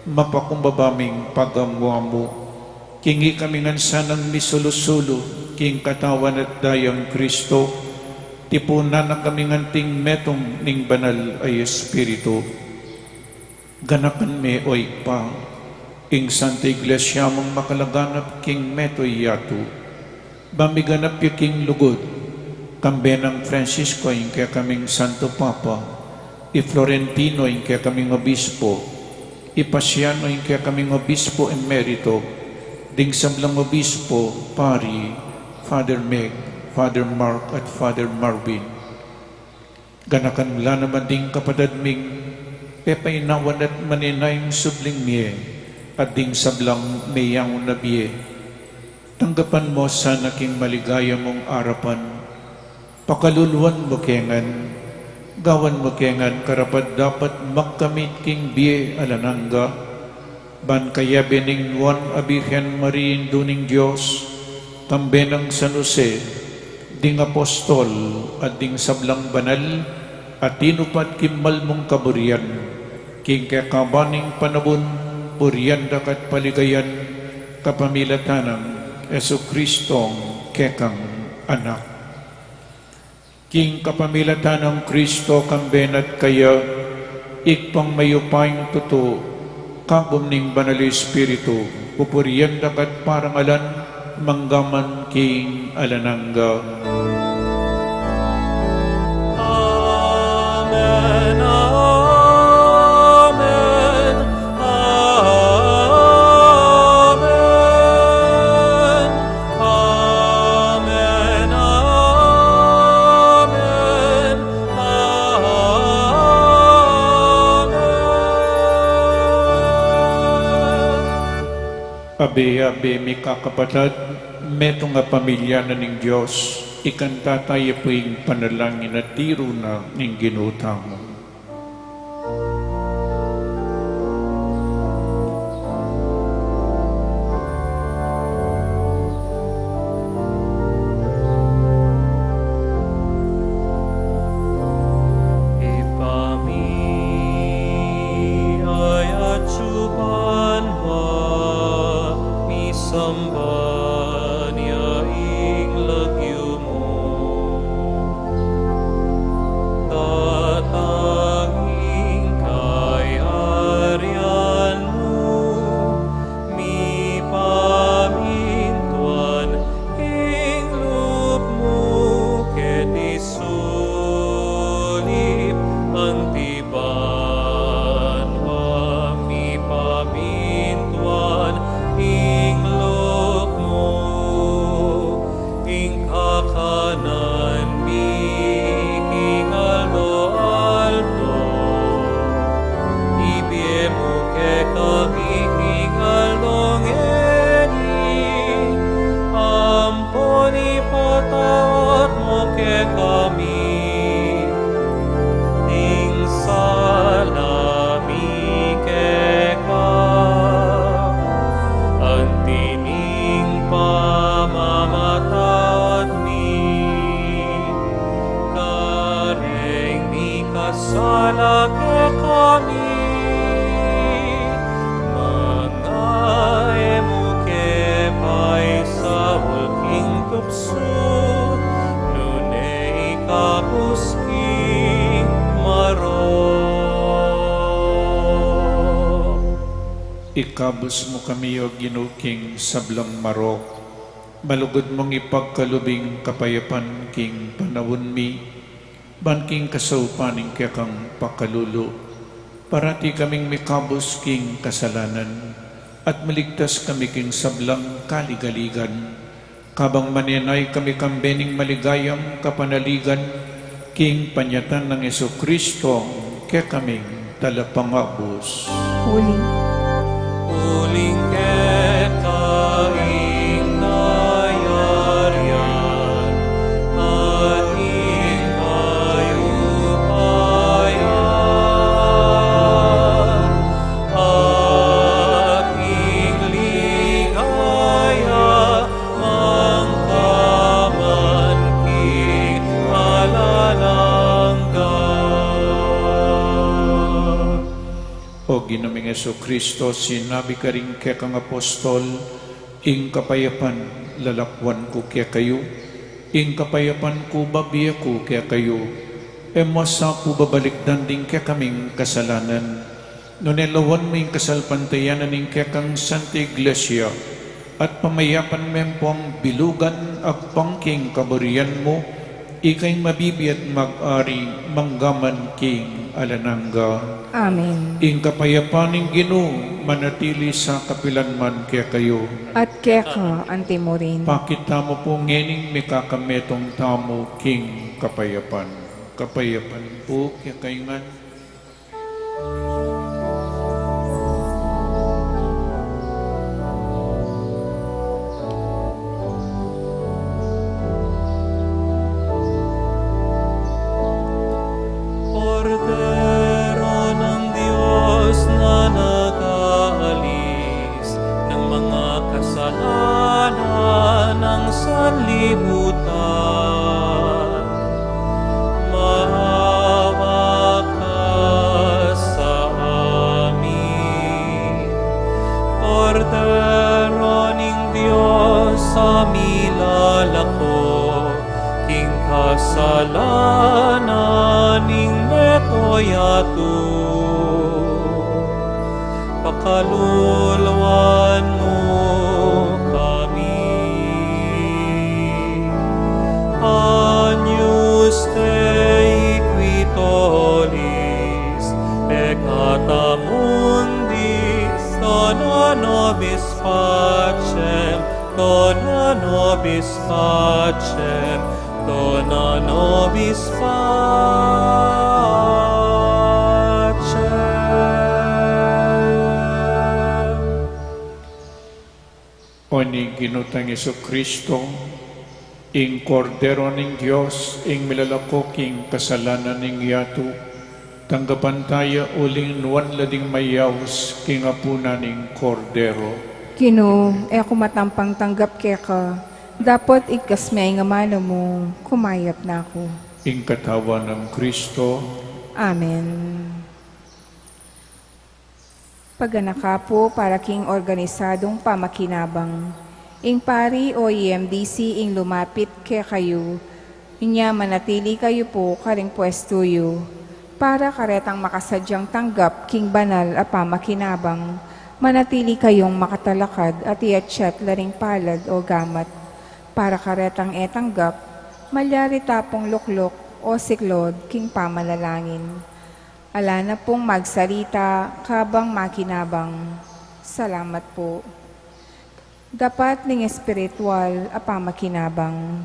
Mapakumbaba ming pagamu-amu king ikami ngan sanang misulu-sulu king katawan at dayang Kristo, tipunan na kami ngan king metung ning Banal a Espiritu. Ganakan me, o Ibpa, ing Santa Iglesia mung makalaganap king meto yatu. Ba miganap ya king lugud, kambe nang Francisco ing kekaming Santo Papa, i Florentino ing kekaming Obispo, i Pasiano ing kekaming Obispo Emerito, ding sablang Obispo, Pari, Father Meg, Father Mark, at Father Marvin. Ganakan mu la naman ding kapatad ming pepainawan at manenayang subling mie, at ding sablang meyangu na bie. Tanggapan mu sana king maligaya mung arapan. Pakaluluan mu ke ngan, gawan mu ke ngan karapat-dapat magkamit king bie alang angga, ban kayabe ning Nuan a Birhen Maria, Indu ning Dios, kambe nang San Jose, ding apostol, at ding sablang banal a tinupad king malmung kaburian, king kekaban ning panaun, burian da ka at paligayan, kapamilatan nang Jesucristong kekang Anak. King kapamilatan nang Kristo, kambe na at kaya, Ibpang mayupayang tutu, kagum ning Banal a Espiritu, pupurian da ka at parangalan, mangga man king alang angga. Amen, amen. Amen. Amen, amen, amen. Abe, abe, mikakapatad, metung a pamilya na ning Dios, ikanta taya pu ing panalangin a tiru na ning Ginu tamu. Ibpa mi, atsu ka banua, misamban ya ing lagyu mu. Datang ing kayarian mu, mipamintuan ing lub mu keti sulip anti banua, mipamintuan ing lub mu Kabus mu kami, O Ginu, king sablang marok. Malugud mung ipagkalub ing kapayapan king panaun mi, ban king kasaupan ning kekang pakalulu, parati kaming mikabus king kasalanan, at maligtas kami king sablang kaligaligan. Kabang manenaya kami kambe ning maligayang kapanaligan, king panyatang nang Jesucristo, kekaming talapangabus. Uling. Uling keka ing kayarian, at ing kayupayan, at ing ligaya, mangkaman king alang angga. O Ginu ming Jesucristo, sinabi karing kekang apostol, ing kapayapan lalakwan ku kekayu, ing kapayapan ku bibie ku kekayu. E mu sa pu babalikdan ding kekaming kasalanan, nune lawan mu ing kasalpantayanan ning kekang Santa Iglesia, at pamayapan me pu, bilugan agpang king kaburian mu, ika ing mabibie at mag-ari mangkaman king alang angga. Amen. Ing kapayapan ning Ginu manatili sa kapilan man kekayu. At keka anti mu rin. Pakit tamu pu ngening mikakametung tamu king kapayapan. Kapayapan pu kekayu ngan. Kordero ng Diyos na nag-aalis ng mga kasalanan ng sanlibutan, maawa ka sa amin. Kordero ning Dios, a milalako king kasalanan ning mabilug a yatu, pakaluluan mu kami. Agnus Dei, qui tollis peccata mundi, dona nobis pacem, dona nobis pacem, dona nobis pacem. O ning Ginu tang Jesucristo, ing Kordero ning Dios, ing milalako king kasalanan ning yatu, tanggapan taya uling nuan la ding mayaus king apunan ning Kordero. Ginu, e ku matampang tanggap keka, dapot igkas me ing amanu mu, kumayap na ku. Ing katawan nang Kristo. Amen. Paganaka pu para king organisadung pamakinabang. Ing pari o E M D C ing lumapit kekayu, inya manatili kayu pu karing pwestu yu. Para karetang makasadyang tanggap king banal a pamakinabang, manatili kayung makatalakad at iatsat la ring palad o gamat. Para karetang e tanggap, malyari ta pung lukluk o siklod king pamanalangin. Ala na pung magsalita kabang makinabang. Salamat pu. Dapat ning espiritual a pamakinabang.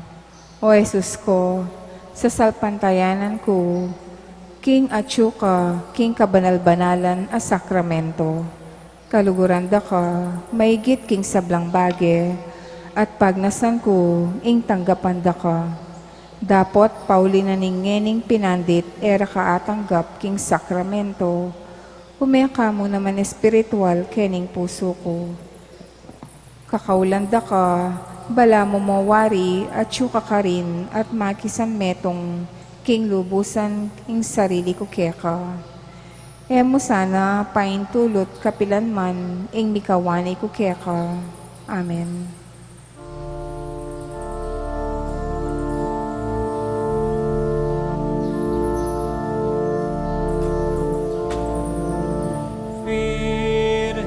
O Jesus ku, sasalpantayanan ku king atsu ka king kabanal-banalan a sakramento. Kaluguran da ka maigit king sablang bage, at pagnasan ku ing tanggapan da ka. Dapot pauli na ning ngening pinandit e ra ka atanggap king sakramento, ume ka mu naman espiritual kening pusu ku. Kakaulan da ka, balamu mo wari atsu ka karin at makisanmetung king lubusan ing sarili ku keka. E mu sana paintulut kapilan man ing mikawani ku keka. Amen. Virgen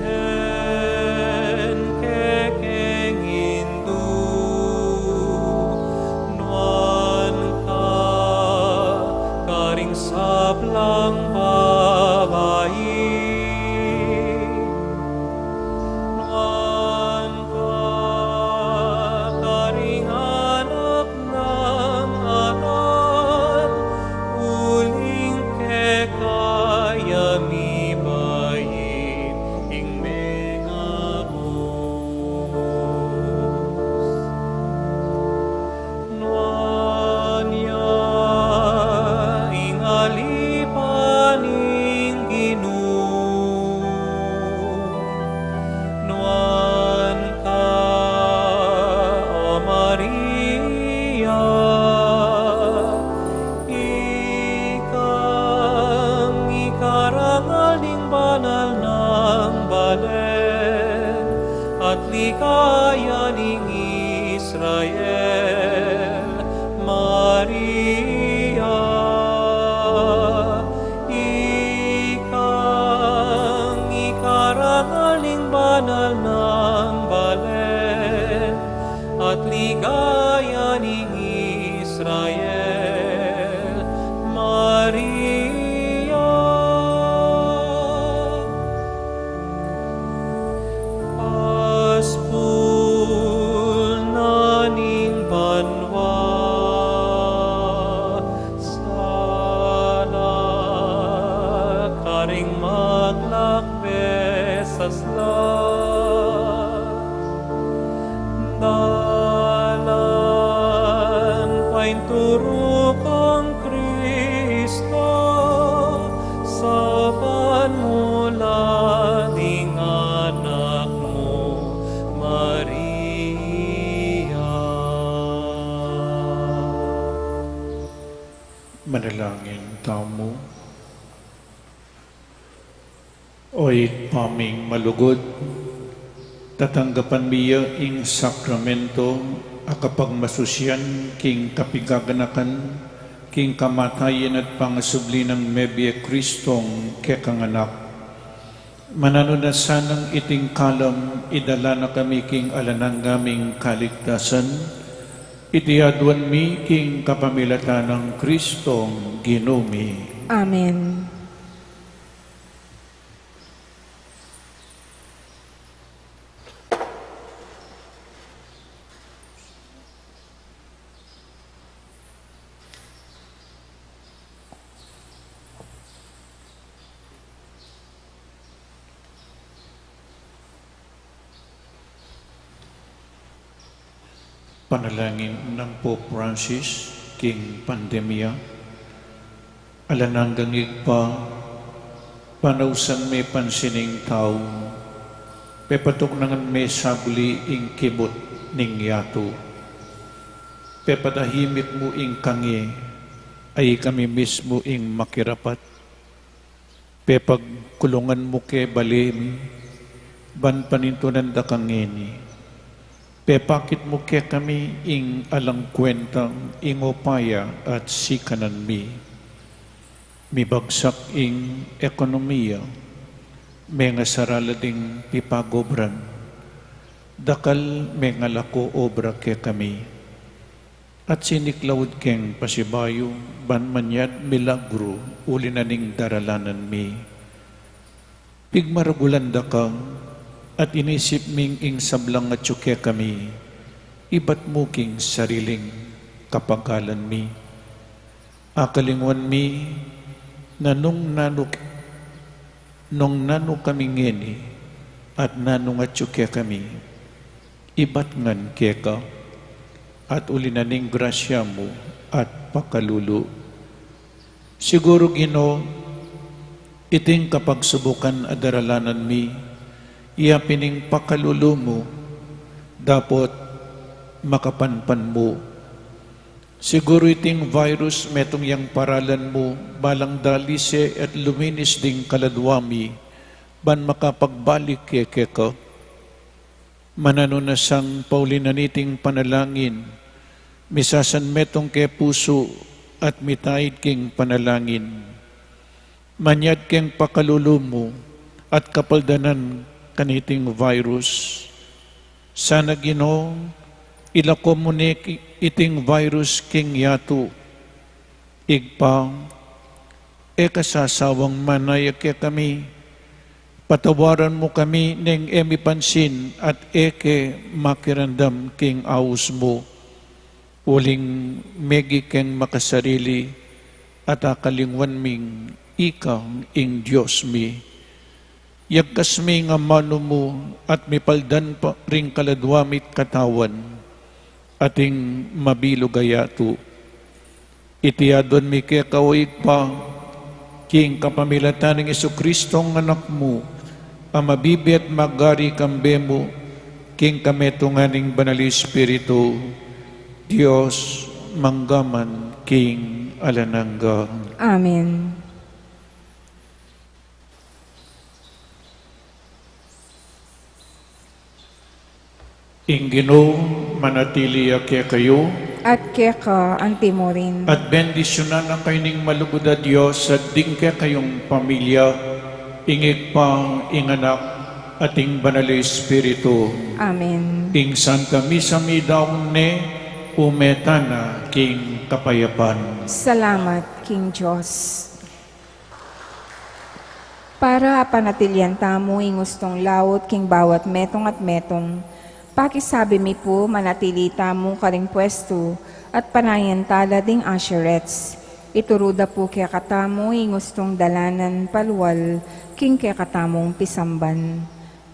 ning Israel, Maria, ikang ikarangal ning banal nang balen, at ligaya ning Israel, Maria. Paspul na ning banua, sana karing maglakbe sasla. Dalan painturu kang Kristo, sapan mu la ding anak mu, Maria. Manalangin tamu. O Ibpa ming malugud, tatanggapan mi ya ing sakramento a kapagmasusian king kapigaganakan king kamatayan at pangasubli nang mebie Kristong kekang Anak. Mananu na sanang iting kalam idala na kami king alang angga ming kaligtasan, iti aduan mi king kapamilatan nang Kristong Ginu mi. Amen. Panalangin nang Pope Francis king pandemia. Alang anggang Ibpa, panausan me pansin ing tau, pepatuknangan me sabli ing kimut ning yatu. Pepadahimik mu ing kange, a ikami mismu ing makirapat. Pepagkulungan mu ke bale mi, ban panintunan da kang ngeni. Pepakit mu kekami ing alang kwentang ing upaya at sikanan mi. Mibagsak ing ekonomiya, mengasarala ding pipagobran, dakal mengalako obra kekami. At siniklaud keng pasibayu, ban manyad milagru uli na ning daralanan mi. Pigmaragulan da ka, at inisip ming ing sablang atyu kekami, ibat mu king sariling kapagalan mi. Akalingwan mi, na nung nanu, nung nanu kami ngeni, at nanung atyu kekami, ibat ngan keka, at uli na ning grasya mu at pakalulu. Siguru, Ginu, iting kapagsubukan a daralanan mi, iya pin ing pakalulu mu, dapot makapanpan mu. Siguru iting virus metung yang paralan mu, balang dalise at luminis ding kaladua mi, ban makapagbalik ke keka. Mananu na sang pauli na niting panalangin, misasan metung ke pusu at mitaid king panalangin. Manyad keng pakalulu mu at kapaldanan kaniting virus. Sana, Ginu, ilako mu ne ki-, iting virus king yatu. Ibpa, e ka sasawang manaya kekami, patawaran mu kami neng e mi pansin at e ke makiramdam king aus mu. Uling megi keng makasarili at akalingwan ming ika ing Dios mi. Yagkas mi ing amanu mu at mipaldan pa ring kaladua mi't katawan, ating mabilug a yatu. Iti aduan mi keka, o Ibpa, king kapamilatan nang Jesucristo a Anak mu, a mabibie at magari kambe mu, king kametungan ning Banal Espiritu, Dios, mangga man king alang angga. Amen. Ing Ginu manatili ya kekayu. At keka antimurin. At bendisyunan na kayu ning malugud a Dios, at ding kekayung pamilya, ing Ibpa, ing Anak, at ing Banal a Espiritu. Amen. Ing Santa Misa midaun ne, ume tana king kapayapan. Salamat king Dios. Para apanatilian tamu ing ustung laut king bawat metung at metung, pakisabi mi pu manatili tamu karing pwestu at panayan tala ding usherettes. Ituru da pu kekatamu ing ustung dalanan palual king kekatamung pisamban.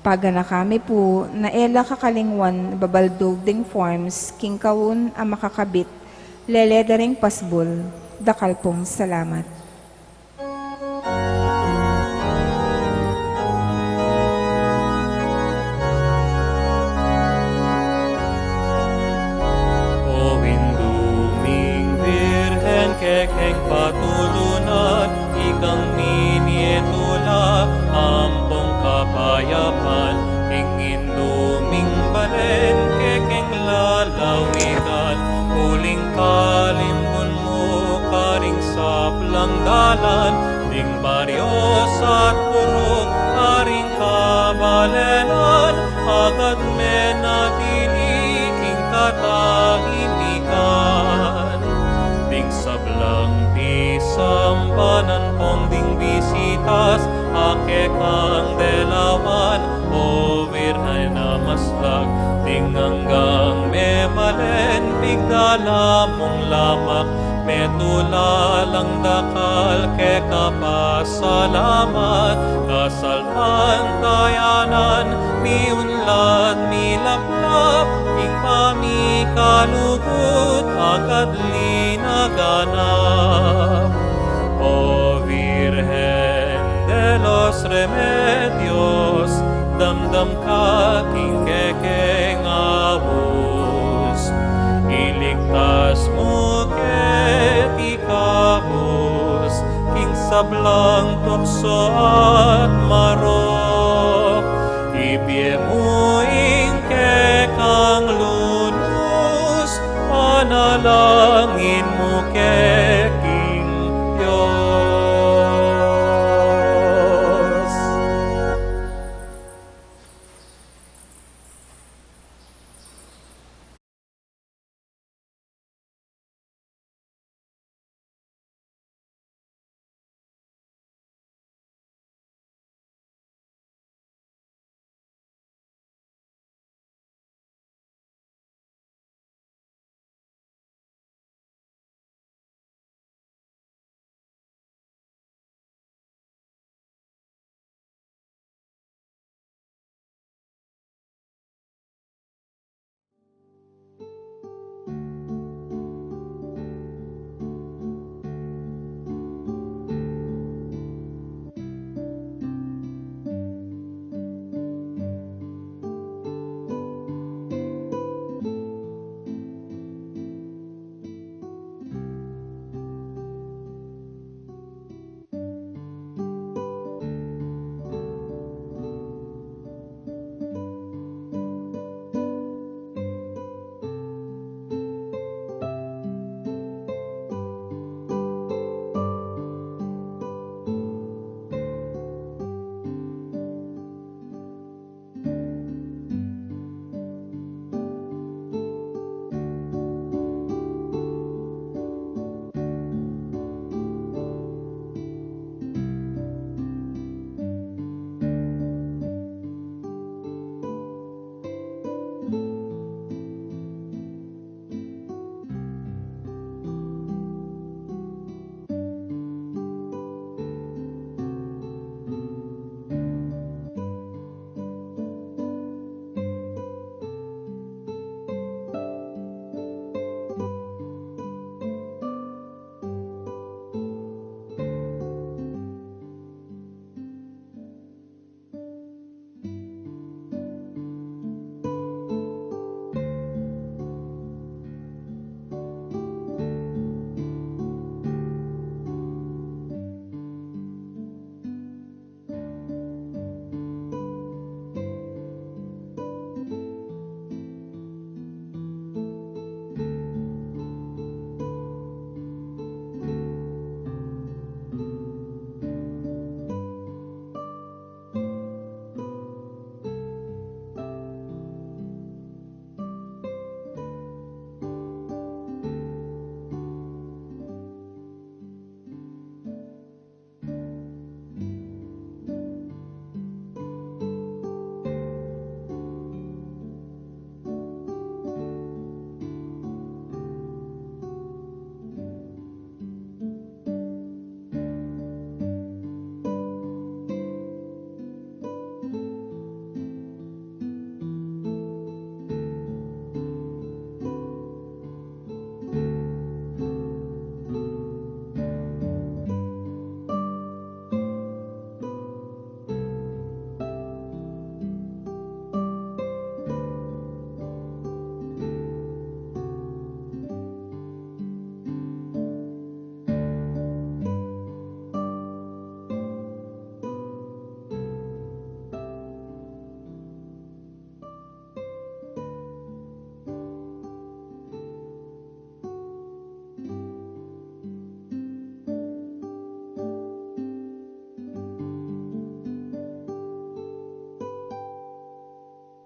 Paganaka mi pu na e la kakalingwan babaldug ding forms king kaun a makakabit lele da ring pasbul. Dakal pung salamat. O Indu ming Birhen, kekeng patulunan, ikang minie tula ampong kapayapan, king Indu ming balen, kekeng lalawigan, uling kalimbun mu karing sablang dalan, ding baryo at purok karing kabalenan, agad menatili king katahimikan. Ding sablang pisamban ampong ding bisitas a kekang delawan, O Birhen a maslag, ding anggang memalen, pigdala mung lamak, metula lang dakal keka pasalamat, kasalpantayanan, miunlad, milaplap, ing pamikalugud, agad linaganap. O Virgen de los Remedios, damdam ka king kekeng abus, iligtas mu keti kabus king sablang tuksu at marok, ibie mu ing kekang lunus, panalangin